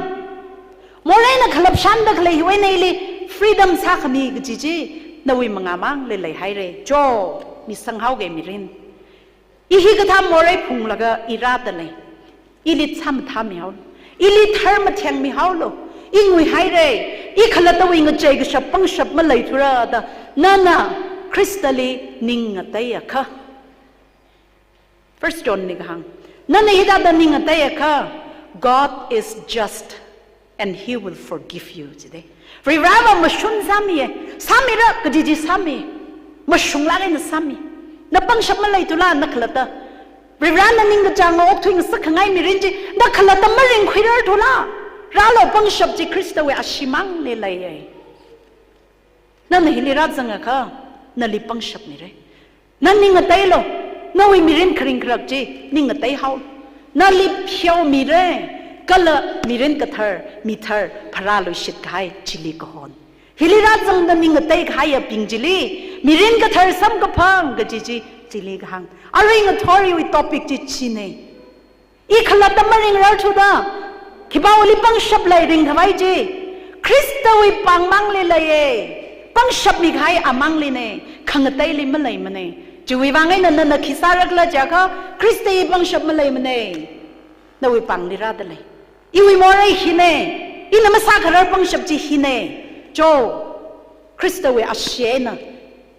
Moreina khalapshanda khalei hiwui eina ili freedom sākhami kaji chi, nawui mangāmangli leihaira. Cho, misanghaoga mirin. I hikathā morei phunglaga i rāda lei. Ili chāmathāmihaolu. Ili tharmathengmihaolu. I nguihaira. I khalattawui ngachei kashap pangshap maleithura da nana Khristali ning ngateiakha. First John li kahāng. Nana hithāda ning ngateiakha, God is just and he will forgive you, jidei. Varivarāva mashun sāmiya, sāmira kaji chi sāmi, mashunglāk eina sāmi. Na pangshap maleithula na khalatta. Varivarāna ningkachānga okthuingasakkhangai mirin chi, na khalatta maringkhuirarthula. Rālu, pangshap chi Khristawui ashee mangli leiya. Nana hili rāzangakha, nali pangshap mira. Na ning ngateilu, nawui mirin kharing kharak chi ning ngateihaolu. Nali pheomira, kala mirin kathar, mithar, pharāluishit kahai chili kahon. Hili rāzangda ning ngateikahaiyabing chili, mirin kathar samkaphang kaji chi chili kahāng. Arui ngathorwui topic chi chinei. I khalatta maringrarthuda, khipāwuili pangshap lei ringkhavai chi, Khristawui pāngmangli leiya, pangshap mikahai amanglinei, khangateili maleimanei. Chiwui vang eina nana khi sārakhala jiakha, Khristawui pangshap maleimanei. Nawui pāngli rāda lei. Iwui morei hinei, ina masākharar pangshap chi hinei. Cho, Khristawui ashee eina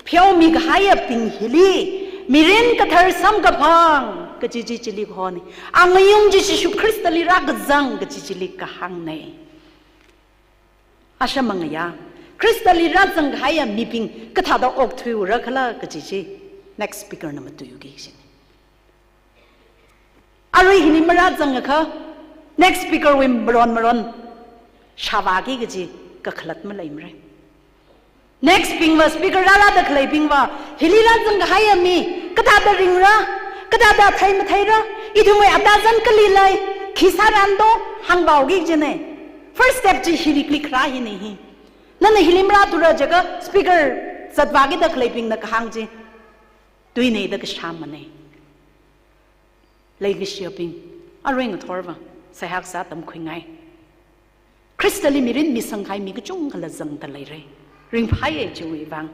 pheomikahaiyabing hili, mirin kathar samkaphang kaji chi chili kahonei. Angayung chi Jishu Khristali rākazang kaji chili kahāngnei. Asha mangaya, Khristali rāzangkahaiya mibing kathāda okthuiurakhala kaji chi next speaker na matuiuki kajinei. Arui hili marāzangakha, next speaker wui maron maron shavāki kaji kakhalat maleimara. Next bingva, speaker rārāda khaleibingva, hili rāzangkahaiya mi kathāda ringra, kathāda theimatheira, ithumwui atazan kali lei, khi sārando, hāngvāuki kajinei. First step chi hili click rā hinei hi. Nana hili marāthura jiakha speaker zatvākida khaleibingna kahāng chi tuinei da kashāmanei. Leikashiyabing, arui ngathorva seihā kasā tamkhuingai. Khristali mirin misangkahai mi kachungkhala zangda leira. Ringphāya chiwui vang.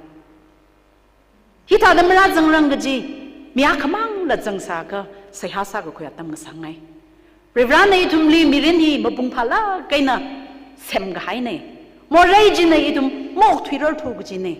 Hithāda marāzangrang kaji, mi akhamangla zangsākha seihā sākakhui atam kasāngai. Varivarāna ithumli mirin hi mapung phālāk eina semkahainei. Morei china ithum maokthuirarthu kajinei.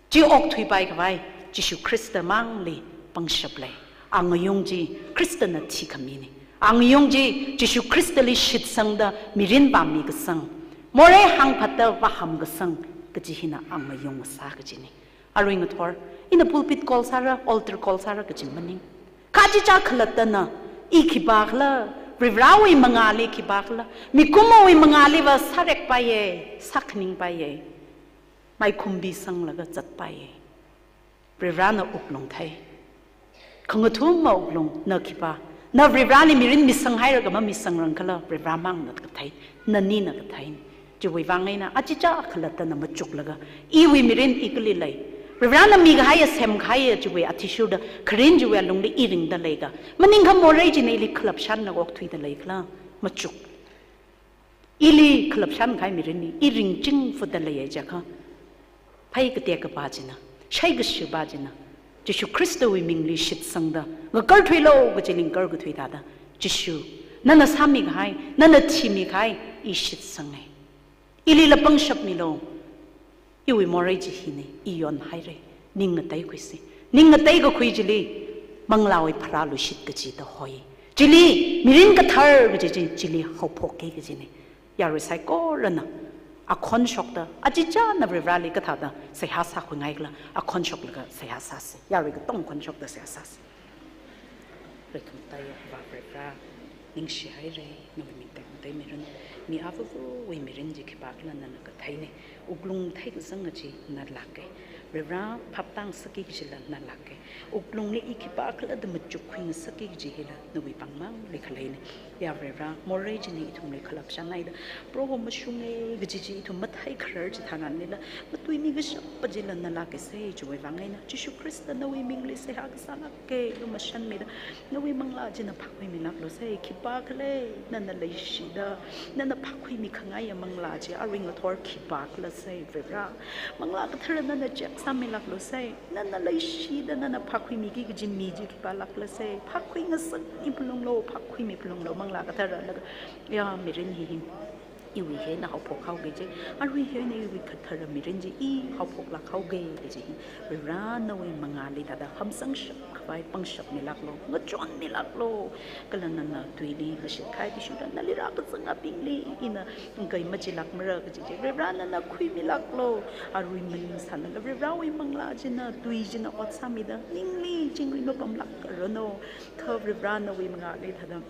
Chi okthuipaikhavai, Jishu Khrista mangli pangshap lei. Angayung chi Khristana thikhaminei. Angayung chi Jishu Khristali shitsangda mirin vāmikasang, morei hāngphatda vāhamkasang kaji hina angayung kasā kajinei. Arui ngathor, ina pulpit call sāra, altar call sāra kaji maning. Kachichā khalattana, i khipākhala, Varivarāwui mangāli khipākhala, mikumowui mangāliva sārekpaiya, sākhaningpaiya. Maikhumbisanglaga zatpaiya. Varivarāna wuklung thei. Khangathuma wuklung, na khipā. Na Varivarāli mirin misanghaira kha mamisangrangkhala, Varivarāmangna kathei, nanina kathei. Chiwui vang eina, achichā khalattana machuklaga, iwui mirin i kali lei. Varivarāna mikahaiya semkahaiya chiwui athishurda, kharing chiwui alungli i ringda leikha. Maningkha morei china ili khalapshanna okthuida leikhala, machuk. Ili khalapshankahai mirinli, i ringchingfuda leiya jiakha, phei katek kapā china, shai kashipā china, Jishu Khristawui mingli shitsangda, ngakarthuilu kaji lingkar kathui thāda, Jishu, nana sāmikahai, nana thimikahai, i shitsangai. Ilila pangshap milu. Iwui morei chi hinei, i yonhaira, ning ngateikhuisa. Ning ngateikakhui chili, manglāwui pharāluishit kaji da hoi. Chili, mirin kathar kaji chi, chili haophokki kajina. Yarui saikorana akhon shokda, achichāna Varivarali kathāda seihā sākhuingaikhala, akhon shoklaga seihā sāsa. Yarui katonga khon shokda seihā sāsa. Reikhamataiya Avā Varivara, ningshihaira, nawui ming tekmatei miranu. Mi avāvawui mirin chi khipākhala nana katheina. Wuklung theikazang chi nana lāka. Varivara, phaptāngasakki kajila nana lāka. Wuklungli i khipākhala da machukkhuingasakki kaji hila nawui pāngmangli khaleina. Ya Varivara, morei china ithumli khalapshanhaida, Proho mashunga kaji chi ithum matheikharar chitharanlila, matuimi kashapa chila nana lākasa. Chiwui vang eina Jishu Khrista nawui mingli seihā kasā lāka, lumashanmida nawui manglā china phākhuimilāklusa. Khipākhala nana leishida, nana phākhuimi khangaiya manglā chi arui ngathor khipākhala sai Varivara, manglā kathara nana check sāmilāklusa. Nana leishida nana phākhuimiki kaji mi chi khipālākhala sai. Phākhuingasakmi phalunglu, phākhuimi phalunglu, manglā kathara laga. Ya mirin hi hi iwui eina haophok haoki kaji, arui eina iwui kathara mirin chi i haophoklāk haoki kaji hi Varivara nawui mangāli thāda hamsangshap khavai pangshap milāklu, ngachonmilāklu. Kala nana tuili mashit kahai athishurda nali rākazangabingli ina ngahān machilākmara kaji chi Varivara nana khuimilāklu. Arui maningsālala Varivarawui manglā china, tui china ot sāmida, ningli chingri mapamlākranu. Kha Varivara nawui mangāli thāda,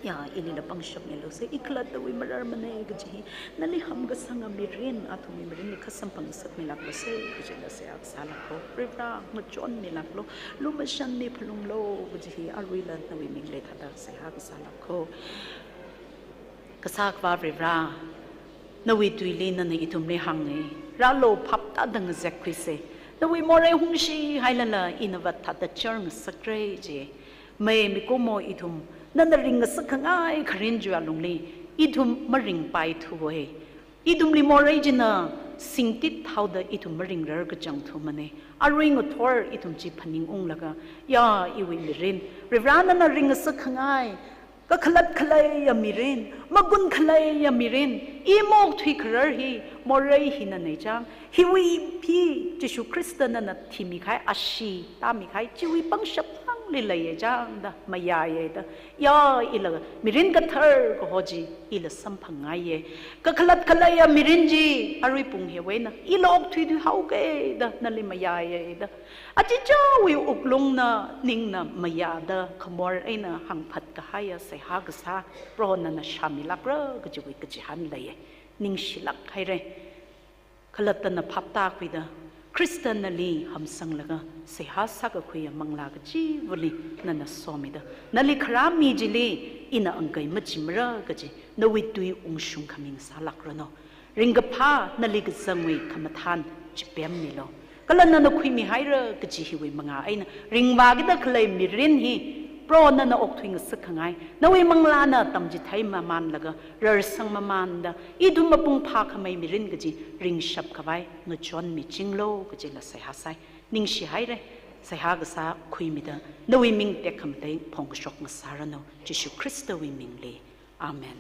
ya, ilila pangshap milusa, i khalattawui mararmana kaji hi nali hamkasanga mirin, athumwui mirinli khasamphang ngasakmilāklusa kajila seihā kasā lāklu. Varivara, ngachonmilāklu, lumashanmi phalunglu kaji hi aruila nawui mingli thāda seihā kasā lāklu. Kasā Akhava Varivara, nawui tuili nana ithumli hānga, rālu, phaptāda ngazekkhuisa. Nawui morei hungshi hailala ina vāthatda chārngasakra ji. Mei mikumo ithum, nana ringngasak khangai kharing chiwui alungli ithum maringpaithuwa. Ithumli morei china singtit haoda ithum maringrar kachangthumana. Arui ngathor ithum chi phaningunglaga, ya iwui mirin, Varivara nana ringngasak khangai, kakhalat khaleiya mirin, magun khaleiya mirin, i maokthui kharar hi, morei hi nana chang, hiwui hi Jishu Khrista nana thimi kahai, ashee tāmi kahai chiwui pangshap hāngli leiya chang da, mayāya da. Ya ila mirin kathar kaho chi ila samphangngaiya. Kakhalat khaleiya mirin chi arui pung hiwui eina ila okthuithui haoki da, nali mayāya da. Achichāwui wuklungna, ningna mayāda, khamor eina hāngphat kahaiya seihā kasā Proho nana shāmilākra kajiwui kachihān leiya. Ningshilāk haira. Khalattana phaptākhuida, Khrista nali hamsanglaga seihā sākakhuiya manglā kachivali nana somida, nali kharā mi chili ina ngahān machimara kaji nawui tui ungshung khami ngasālākranu. Ringkaphā nali kazangwui khamathān chipemmilu. Kala nana khuimihaira kaji hiwui mangā eina ringvākida khalei mirin hi Proho nana okthuingasak khangai, nawui manglāna tamchithei mamānlaga rarsang mamānda, ithum mapung phākhamei mirin kaji ringshap khavai ngachonmichinglu kajila seihā sai. Ningshihaira, seihā kasā khuimida, nawui ming tekhamatei phongkashok ngasāranu, Jishu Khristawui mingli. Amen.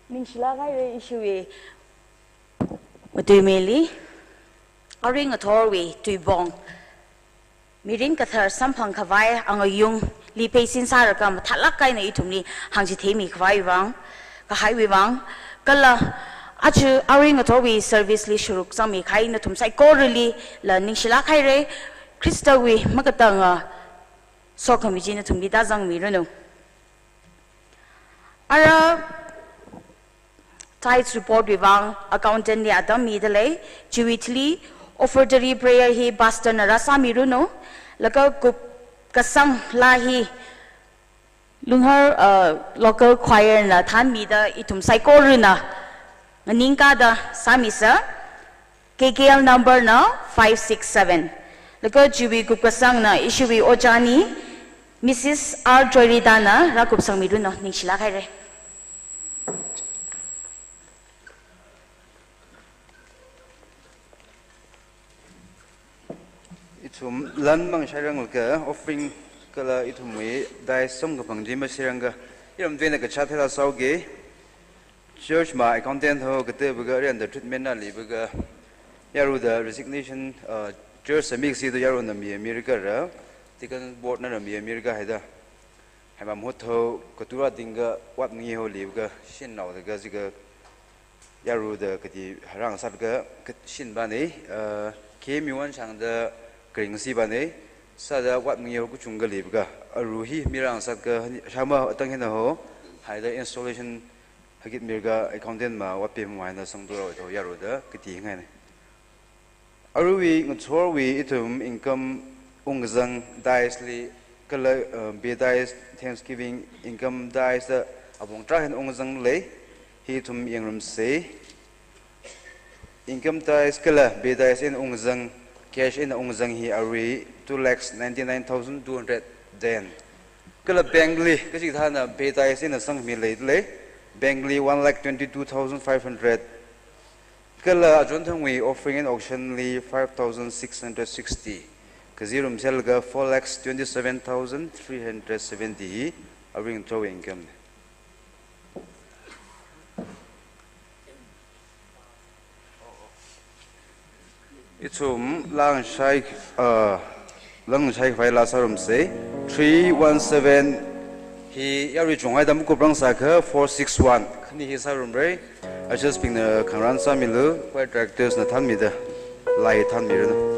Ningshilāk haira ishiwui matuimili, arui ngathorwui tuipong, mirin kathar samphang khavai angayungli pheisin sālaga mathālāk eina ithumli hāngchitheimi khavai vang, kahaiwui vang, kala aja arui ngathorwui service li sharuk sangmi kahai nathum saikoralila ningshilāk haira, Khristawui makatanga sokhami chi nathumli tāzangmiranu. Ara tithes report wui vang accountant li atam midalei, chiwui thili offertory prayer hi pastor na rāsāmiranu, laga kupkasang laa hi Lunghar, uh, local choir na thānmida ithum saikorana nganingkāda sāmisa, K K L number na five six seven. Laga chiwui kupkasangna ishiwui ojāni, Missus R Joyrida na rākupsangmiranu, ningshilāk haira. It's Ithum lan mang shairanglaga offering kala ithumwui tithe samkaphang chi mashiranglaga iram tuina kachā theila sāuge. Church ma accountant ho katevaga arenda treatment na leivaga yaruda resignation, uh, church samik si do yaruna mi America ra, deacon board na ra mi America haida. Haima mahut ho katura dinga wat ngi ho leivaga shin nao daga jiga yaruda kati harang satga kashin bane, uh, K M U one changda kring si bane, sāda wat ngi ho kuchungga leivaga aru hi mirang satga shama atang hina ho, haida installation hakit mirga accountant ma wape mwaina sangdura tho yaruda kati ngaine. Aruiwui ngachorwui ithum income ungzang tithe li kala, uh, be tithe thanksgiving income tithe da apong tara hin ungzang lei, hi ithum yangrumse. Income tithe kala be tithe in ungzang, cash in ungzang hi arui two lakhs ninety-nine thousand two hundred ten. Kala bank li, kachi thāna be tithe in sangmi lei lei. Bank li one lakh twenty-two thousand five hundred. Kala achon thangwui offering and auction li five thousand six hundred sixty. Kaji rumsel ga four lakhs twenty-seven thousand three hundred seventy. Aring to income. Ithum langshai, uh, langshai khavai la sārumse. Three one seven hi yarui chunghaida makuprang sākha four six one. Khani hi sārumre. Ushers bingna khangarān sāmilu, choir directors na thanmida, lai thanmiranu.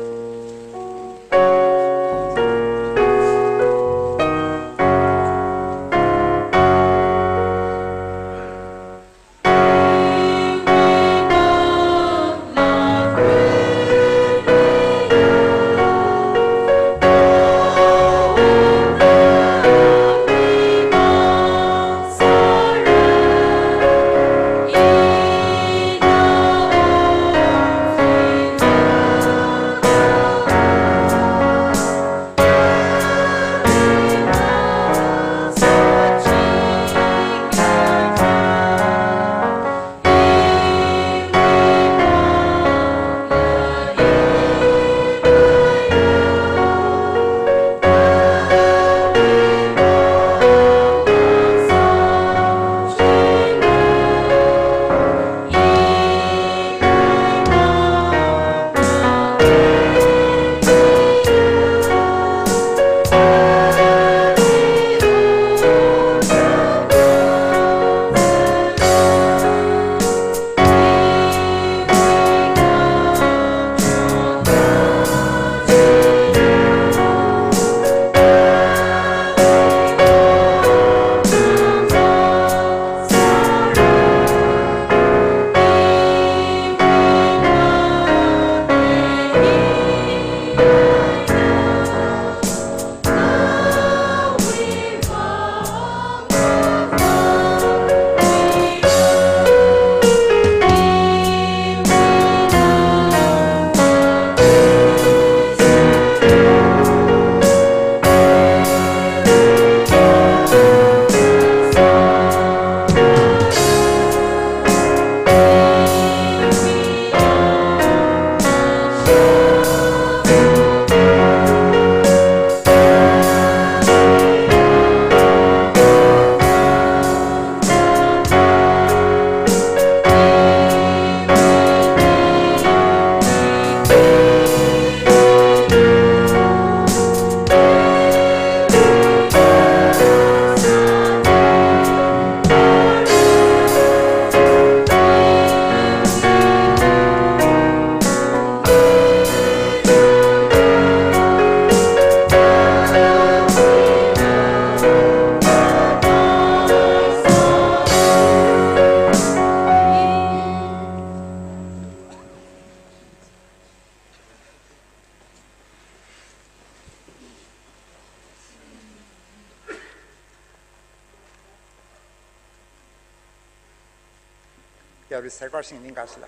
Yarui saikora singning kasila.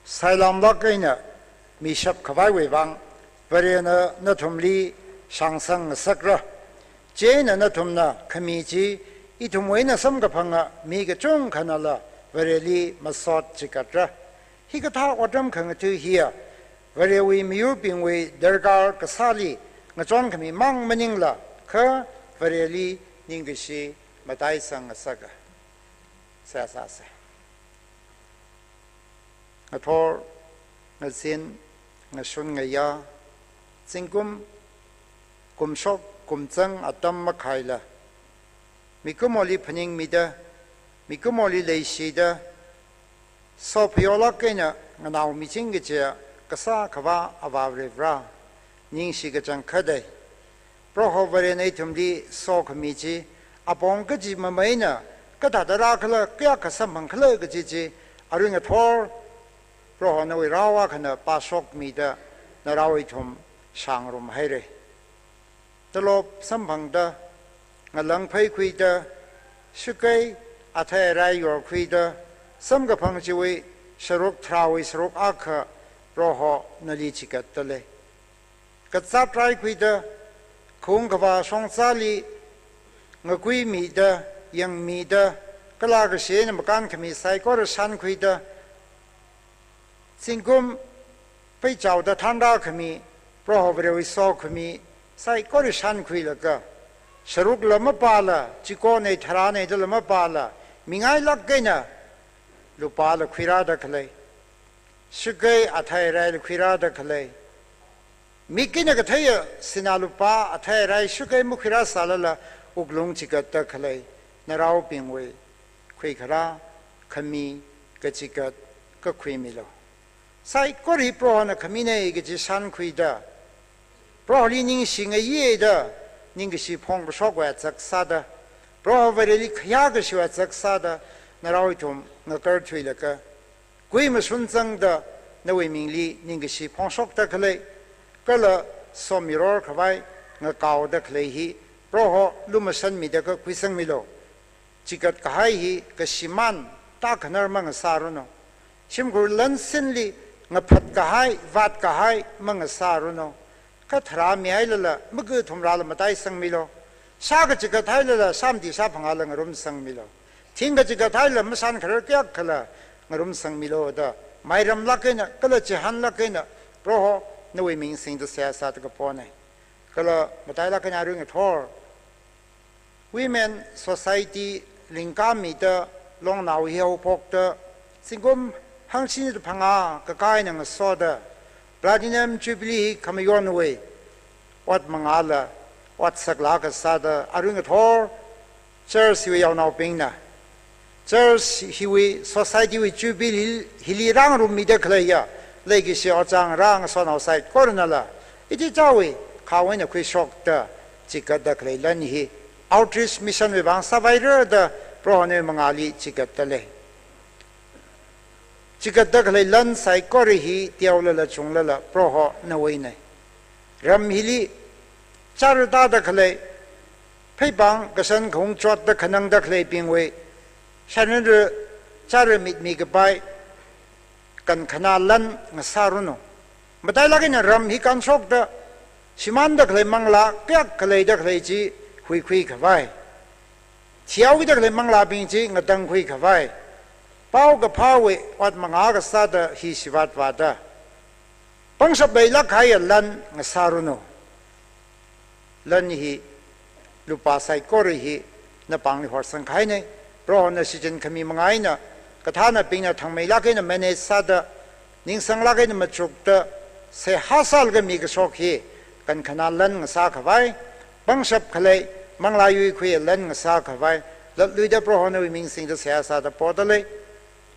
Sailamlāk eina mishap khavaiwui vang, Varena nathumli shāngsang ngasakra. Chieina nathumna khami chi ithumwui eina samkaphanga mi kachungkhanala Vareli masot chigatra. Hikathā otram khangatha hiya, Varewui miyurbingwui darkar kasāli ngachonkhami mang maningla, kha Vareli ningkashi mataisang ngasaka. Seihā sāsa. Ngathor, ngazin, ngashun ngayā, zingkum, kumshok, kumzang atam makhaila, mikumoli phaningmida, mikumoli leishida, sophayolāk eina nganaomiching kajiya kasā Akhava Avā Varivara, ningshi kachangkhat dei. Proho Varena ithumli sokhami chi, apong kaji mamai eina kathāda rākhala, kayākha samphangkhala kaji chi, arui ngathor Proho nawui rao akhana pāshokmida, narao ithum shāngarumhaira. Talop samphangda, ngalang phaikhuida, shakei athei arai yorkhuida, samkaphang chiwui sharuk tharāwui sharuk akha Proho nali chigatda lei. Kazāt raikhuida, khaung khavā shongzali ngakuimida, yangmida, kala kashi eina makānkhami saikora shānkhuida, zingkum peichaoda thanrākhami, Proho Varewui sokhami saikora shānkhuilaga, sharukla mapāla, chikona tharāna dala mapāla, mingailāk eina lupāla khuirāda khalei, shakei athei araila khuirāda khalei, mik eina katheiya sinā lupā athei arai shakei makhuirāsālala wuklung chigatda khalei naraobingwui khuikharā, khami, kachigat kakhuimilu. Saikora hi Prohona khamina kaji shānkhuida, Proholi ningshi ngayida, ningkashi phongkashokwui otsak sāda, Proho Vareli khayākashiwui otsak sāda, narao ithum ngakarthuilaga, kui mashun zangda nawui mingli ningkashi phongshokda khalei, kala somiror khavai ngakaoda khalei hi Proho lumashanmida kakhuisangmilu. Chigat kahai hi kashimān tākhanar mangasāranu. Shimkhur lansinli ngaphat kahai, vāt kahai mangasāranu. Kha tharāmihailala, makathumrāla mataisangmilu. Shā kachigat hailala, shāmati shāphangāla ngarumsangmilu. Thing kachigat hailala, mashankharar kayākhala ngarumsangmilu da, mairamlāk eina, kala chihānlāk eina, Proho nawui ming singda seihā sāda kapona. Kala matailāk eina arui ngathor Women Society lingkāmida longnao hi haophokta, zingkum hangshini da phangā kakā eina ngasoda, Platinum Jubilee hi khamayonwui ot mangāla, ot saklāk kasāda, arui ngathor church hiwui yaonaobingna, church hiwui, society wui Jubilee hili rāngarummida khaleiya leikashi ojā ngarā ngasonao saikoranala, ithum chāwui khawui eina khuishokta chigatda khalei lan hi outreach mission wui vang sāvaira da Prohona mangāli chigatda lei. Chigatda khalei lan saikora hi teolala chunglala Proho nawuina. Ram hili chara tāda khalei, pheipāng kashan khaung chotda khanangda khaleibingwui sharinra chara mitmi kapai kankhanā lan ngasāranu. Matailāk eina ram hi kanshokta, shimānda khalei manglā kayākha leida khalei chi huikhui khavai, thihaokida khalei manglābing chi ngatangkhui khavai, paokaphāwui ot mangā kasāda hi shivāt vāda, pangshap leilāk kahaiya lan ngasāranu. Lan hi, lupā saikora hi napāngli horsangkahaina. Prohona shichin khami manga eina kathānabingna thangmeilāk eina manage sāda, ningsanglāk eina machukda, seihā sālaga mikashok hi kankhanā lan ngasā khavai, pangshap khalei, manglā yuikhuiya lan ngasā khavai, latluida Prohonawui ming singda seihā sāda poda lei.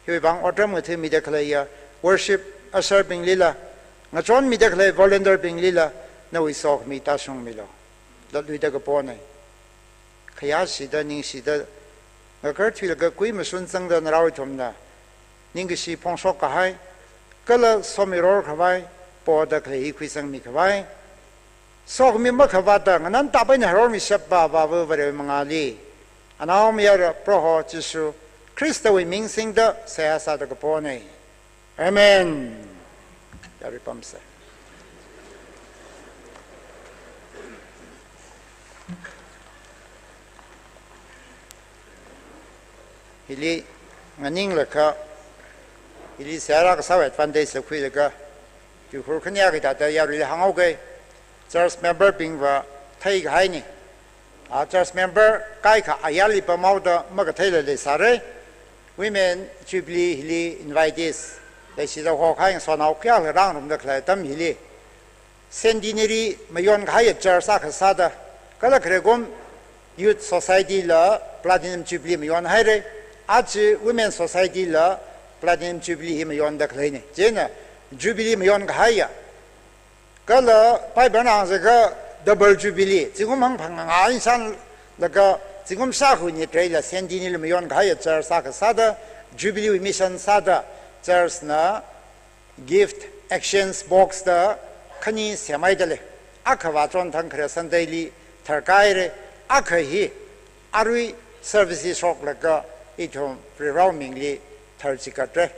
Hiwui vang otram ngathāmida khaleiya worship usher binglila, ngachonmida khalei volunteer binglila, nawui sokhami tāshungmilu. Latluida kapona. Khayāshida, ningshida, ngakarthuilaga kui mashun zangda narao ithumna ningkashi phongshok kahai, kala somiror khavai poda khalei hi khuisangmi khavai, sokhami makhavātda nganan tāpaina harormishappa Avāva Varewui mangāli, Anaomayara Proho Jishu Khristawui ming singda seihā sāda kapona. Amen. Yarui pamsa. Hili Nganinglakha, ili seihā rākasāwui advantage la khuilaga, tuikhur khanyā kathāda yaruili hānghaoga, church member bingva theikahaina. A church member kaikha ayarli pamhaoda makatheila leisāra. Women Jubilee hili invitees, leishida hokahai ngasotnao kayākha rāngarumda khalei atam hili, Centenary mayonkahaiya church akha sāda, kala khare kum Youth Society la Platinum Jubilee mayonhaira, aja Women Society la Platinum Jubilee hi mayonda khaleina. Chieina Jubilee mayonkahaiya. Kala Bible na hāngzakha double Jubilee, zingkum hangphangā ngashanlaga, zingkum shākha wui nitreila Centenary la mayonkahaiya church akha sāda, Jubilee wui mission sāda, church na gift exchange box da khani semhaida lei. Akhava chonthang khare Sunday li tharkāhaira, akha hi arui service shoklaga ithum Proho mingli tharchikatra.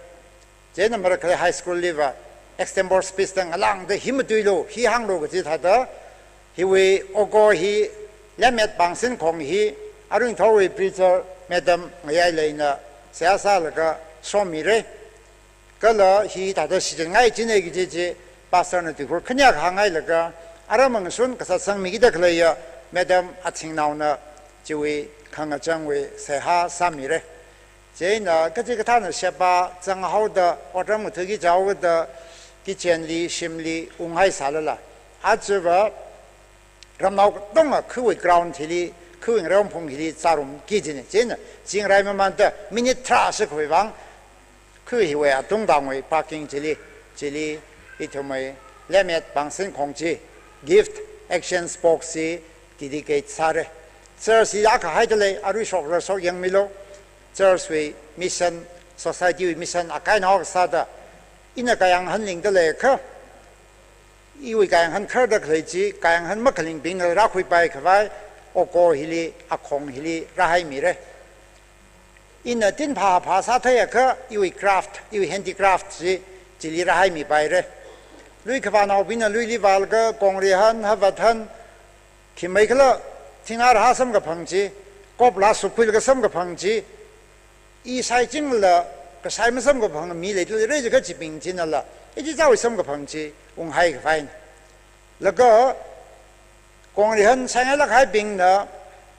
Chieina marakhali high school liva extempore speech da ngalāngda hi matuilu, hi hānglu kaji thāda, hiwui oko hi Lemmet Pangsinkhong hi arui ngathorwui preacher madam Ngayaileina seihā sālaga somira. Kala hithāda shichingai china kaji chi pastor na tuikhur khanyā kahānghailaga, aram angashun kasatsangmikida khaleiya madam Athingnaona chiwui khangachangwui seihā sāmira. Chieina kachikathāna sheba zanghaoda, otram ngathaki chaoda, kitchenli, shimli unghaisālala, ajava ramnao katonga khuiwui ground hili, khuiwui ngarongphung hili zārumki kajina. Chieina chi ngarai mamanda minute tharā shikhui vang, khui hiwui atungtangwui parking chili, chili ithumwui Lemmet Pangsinkhong chi gift exchange box chi dedicate sāra. Church hi akha haida lei, arui shokla shokyangmilu. Church wui mission, society wui mission akainao akha sāda, ina kayānghan lingda leiakha, iwui kayānghan kharda khalei chi, kayānghan makhalingbingna rākhuipaikhavai oko hili, akhong hili rāhaimira. Ina tinphā phā sātheiakha, iwui craft, iwui handicraft chi chili rāhaimipaira. Lui khavānaobingna luili vālaga, kongrihān, havathan, khimeikhala thingrahā samkaphang chi, kopla sukhuilaga samkaphang chi, i shaichingla kashai masamkaphang mi leidalei jiakha chibing chinala, ichichāwui samkaphang chi unghaikhavai. Laga kongrihān shaingailākhaibingna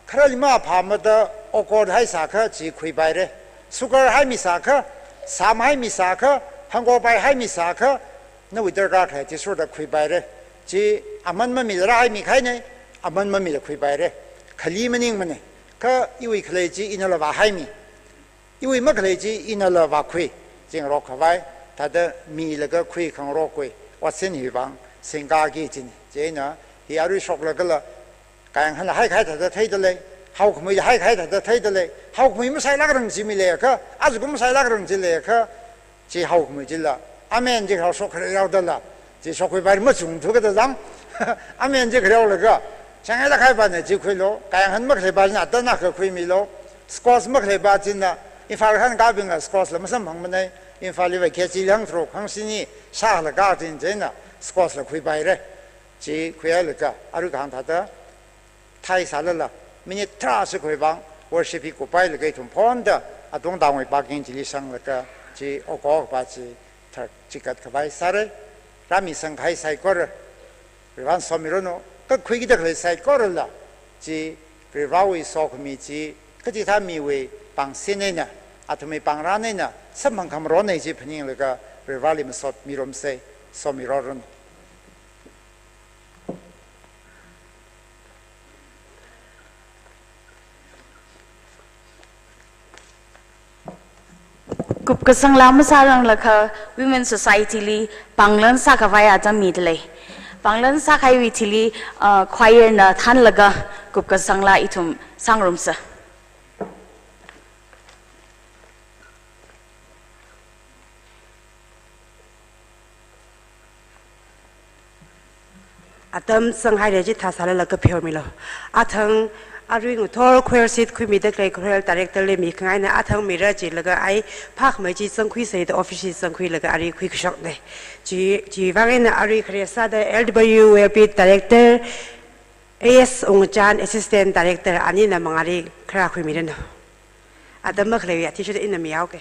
kharali maphāmada okot haisākha chi khuipaira. Sugar haimi sākha, sam haimi sākha, hangkopai haimi sākha, nawui darkar khalei chi sāda khuipaira. Chi aman mamila rāhaimikahaina, aman mamila khuipaira. Khali maningmana. Kha iwui khalei chi inala vāhaimi. Iwui makhalei chi inala vākhui, chingarokkhavai, thāda milaga khui khangarokwui otsin hiwui vang singkaki kajina. Chieina hi arui shoklagala, kayānghanla haikahai thāda theida lei, haokhamui haikahai thāda theida lei, haokhamui masailākrang chi mi leiakha, ajakum masailākrang chi leiakha, chi haokhamui chila, amen chi kharao shok kharao dala, chi shokkhuipai machung thuka da zang. Amen chi kharao laga, shaingailākhaipa na chi khuilu, kayānghan makhaleipa china atanna kha khuimilu, squash makhaleipa china, Imphal hāngkābingla squash la masamphangmana, Imphal liva kg hangtharuk, hangshini, shālaga chin chieina, squash la khuipaira. Chi khuihailaga, arui kahāng thāda, thaisālala, minute tharā shikhui vang, worship hi kuphailaga ithum phonda, atungtangwui parking chili sanglaga, chi okot pa chi, tharchikat khavai sāra, rāmisangkahai saikora, Proho na somiranu, kakhuikida khalei saikorala, chi Prohowui sokhami chi, kachithā miwui pangsin eina, athumwui pangran eina, samphang khamarona chi phaninglaga, Proholi masot mirumsa, somiranu. Kupkasangla masāranglakha Women Society li panglan sākhavai atam midalei. Panglan sākahaiwui thili, uh, choir na thānlaga kupkasangla ithum sāngarumsa. Atam sanghaira chithā sālala kapheomilu. Athang arui ngathor choir seat khuimida khalei choir director li mikhangaina athang mira chilaga ai phākhamei chi sangkhuisa da office sangkhuilaga arui khuikashokna. Chi, chiwui vang eina arui khare sāda L W L P director, A S Ungchan assistant director anina mangāli kharā khuimiranu. Atam makhaleiwui athishurda ina mihaoke.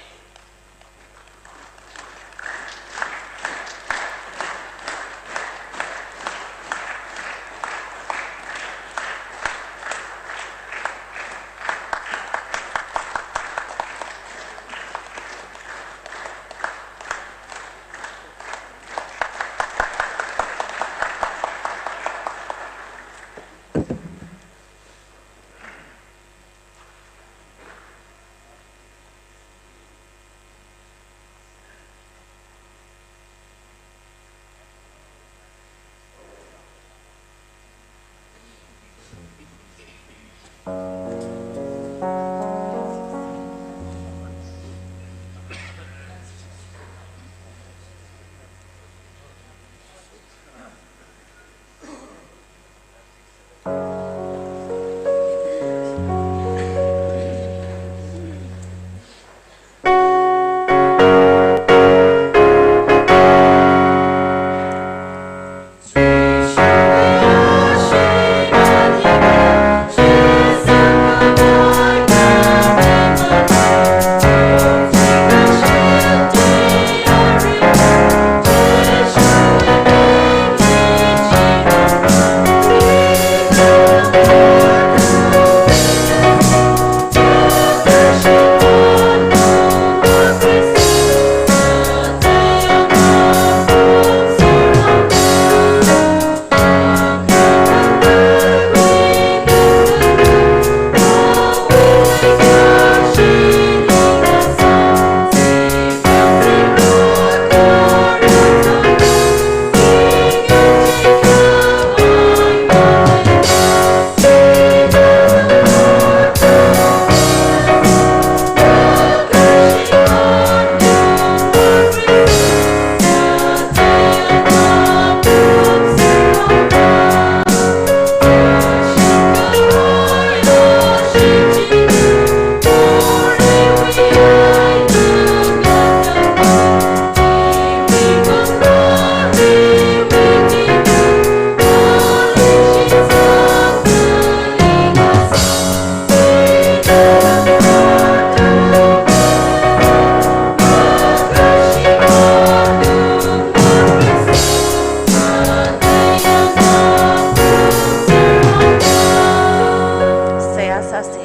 Seihā sāse.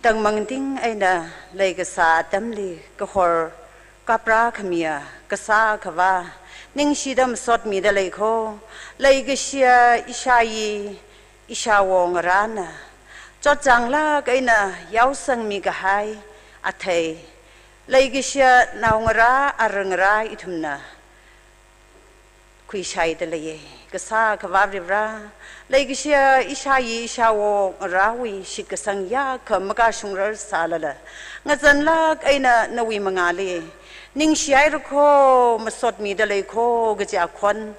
Tangmangting eina leikasā atamli kahor kaprā khamiya kasā akhava ningshida masotmida leiko. Leikashiya ishāyi ishāwo ngarāna chotchānglāk eina yaosangmi kahai athei, leikashiya naongarā arangarā ithumna khuishaida leiye. Kasā akhava Varivara, leikashiya ishāyi ishāwo ngarāwui shitkasang yākha makashungrar sālala, ngazanlāk eina nawui mangāli ningshihairakho, masotmida leikho kaja khon,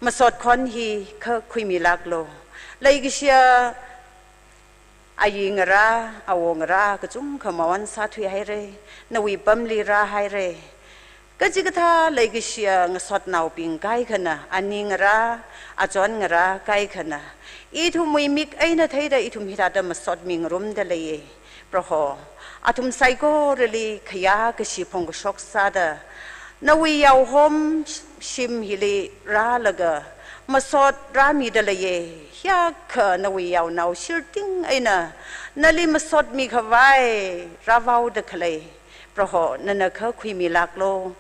masot khon hi kha khuimilāklo. Leikashiya ayi ngarā, awo ngarā kachungkha mawon sāthuihaire, nawui pamli rāhaire. Kachikathā leikashiya ngasotnaobing kaikhana, ani ngarā, achon ngarā kaikhana, ithumwui mik eina theida ithum hithāda masotmi ngarumda leiye. Proho, athum saikorali khayā kashi phongkashok sāda, nawui yaohom shim hili rālaga masot rāmida leiye. Hiyākha nawui yaonao shirting eina nali masotmi khavai rāvaoda khalei, Proho, nana kha khuimilāklo.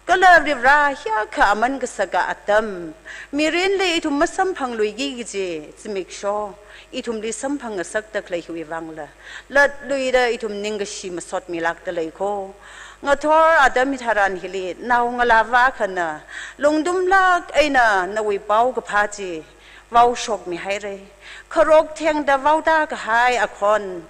Kala Varivara, hiyākha aman kasaka atam, mirinli ithum masamphangluiki kaji zimiksho ithumli samphangngasakda khalei hiwui vangla, latluida ithum ningkashi masotmilākda leiko. Ngathor atam hitharan hili naongalāva akhana lungtumlāk eina nawui paokaphā chi vaoshokmihaire. Kharok thengda vaoda kahai akhon,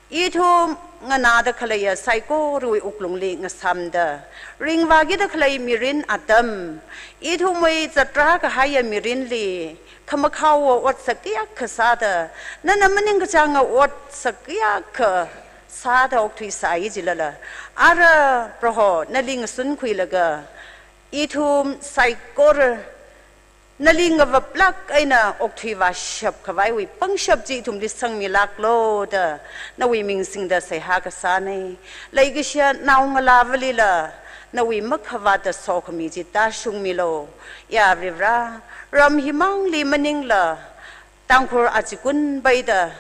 ithum nganāda khaleiya saikorawui wuklungli ngasāmda, ringvākida khalei mirin atam, ithumwui zatrā kahaiya mirinli khamakhaowa otsak kayākha sāda, nana maningkachānga otsak kayākha sāda okthuisai jilala, ara Proho nali ngasunkhuilaga, ithum saikora nali ngavaplāk eina okthui vāshap khavaiwui pangshap chi ithumli sangmilāklo da nawui ming singda seihā kasāna. Leikashiya naongalāvalila nawui makhavāta sokhami chi tāshungmilo. Ya Varivara, ram himangli maningla Tangkhul achikun peida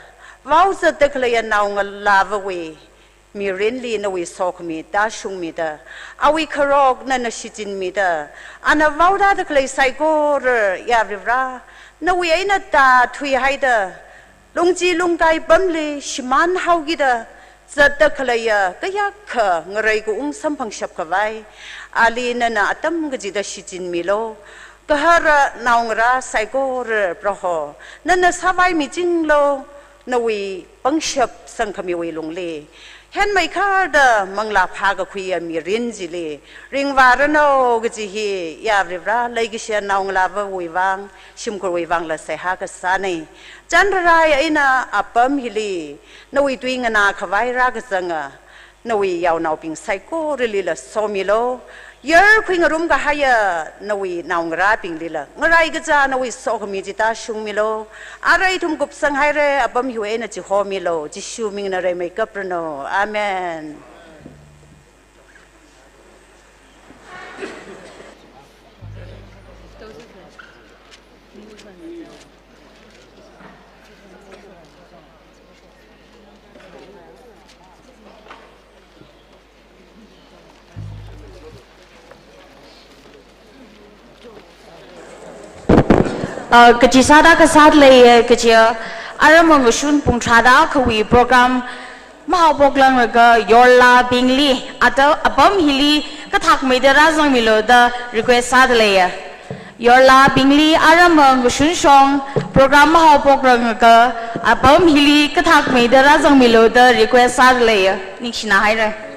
vaozatda khaleiya naongalāvawui mirinli nawui sokhami tāshungmida, awui kharok nana shichinmida, ana vaoda khalei saikora, ya Varivara, nawui eina tāthuihaida, lungchi lungkai pamli shimānhaokida zatda khaleiya kayākha ngarei kaung samphangshap khavai, ali nana atam kachida shichinmilo. Gahara naongarā saikora Proho, nana sāvai michinglo, nawui pangshap sangkhamiwui lungli. Henmeikharda manglā phākakhuiya mirin chili ringvāranu kaji hi, ya Varivara, leikashiya naongalāvawui vang, shimkhurwui vangla seihā kasāna. Chanrarai eina apam hili nawui tui nganā khavai rākazanga nawui yaonaobing saikoralila somilo. Yarkhui ngarum kahaiya nawui naongarābinglila ngarai kachā nawui sokhami chi tāshungmilo. Arui ithum kupsanghaira, apam hiwui eina chihomilo. Jishu mingna reimei kapranu. Amen. Uh, kachi sāda kasā leiya, kachi, uh, aram ngashun pung tharāda akhawui program mahaophoklānglaga yorlābingli, ata apam hili kathakmeida rāzangmilo da request sāda leiya. Yorlābingli aram ngashun shong program mahaophoklānglaga apam hili kathakmeida rāzangmilo da request sāda leiya. Ningshina haira.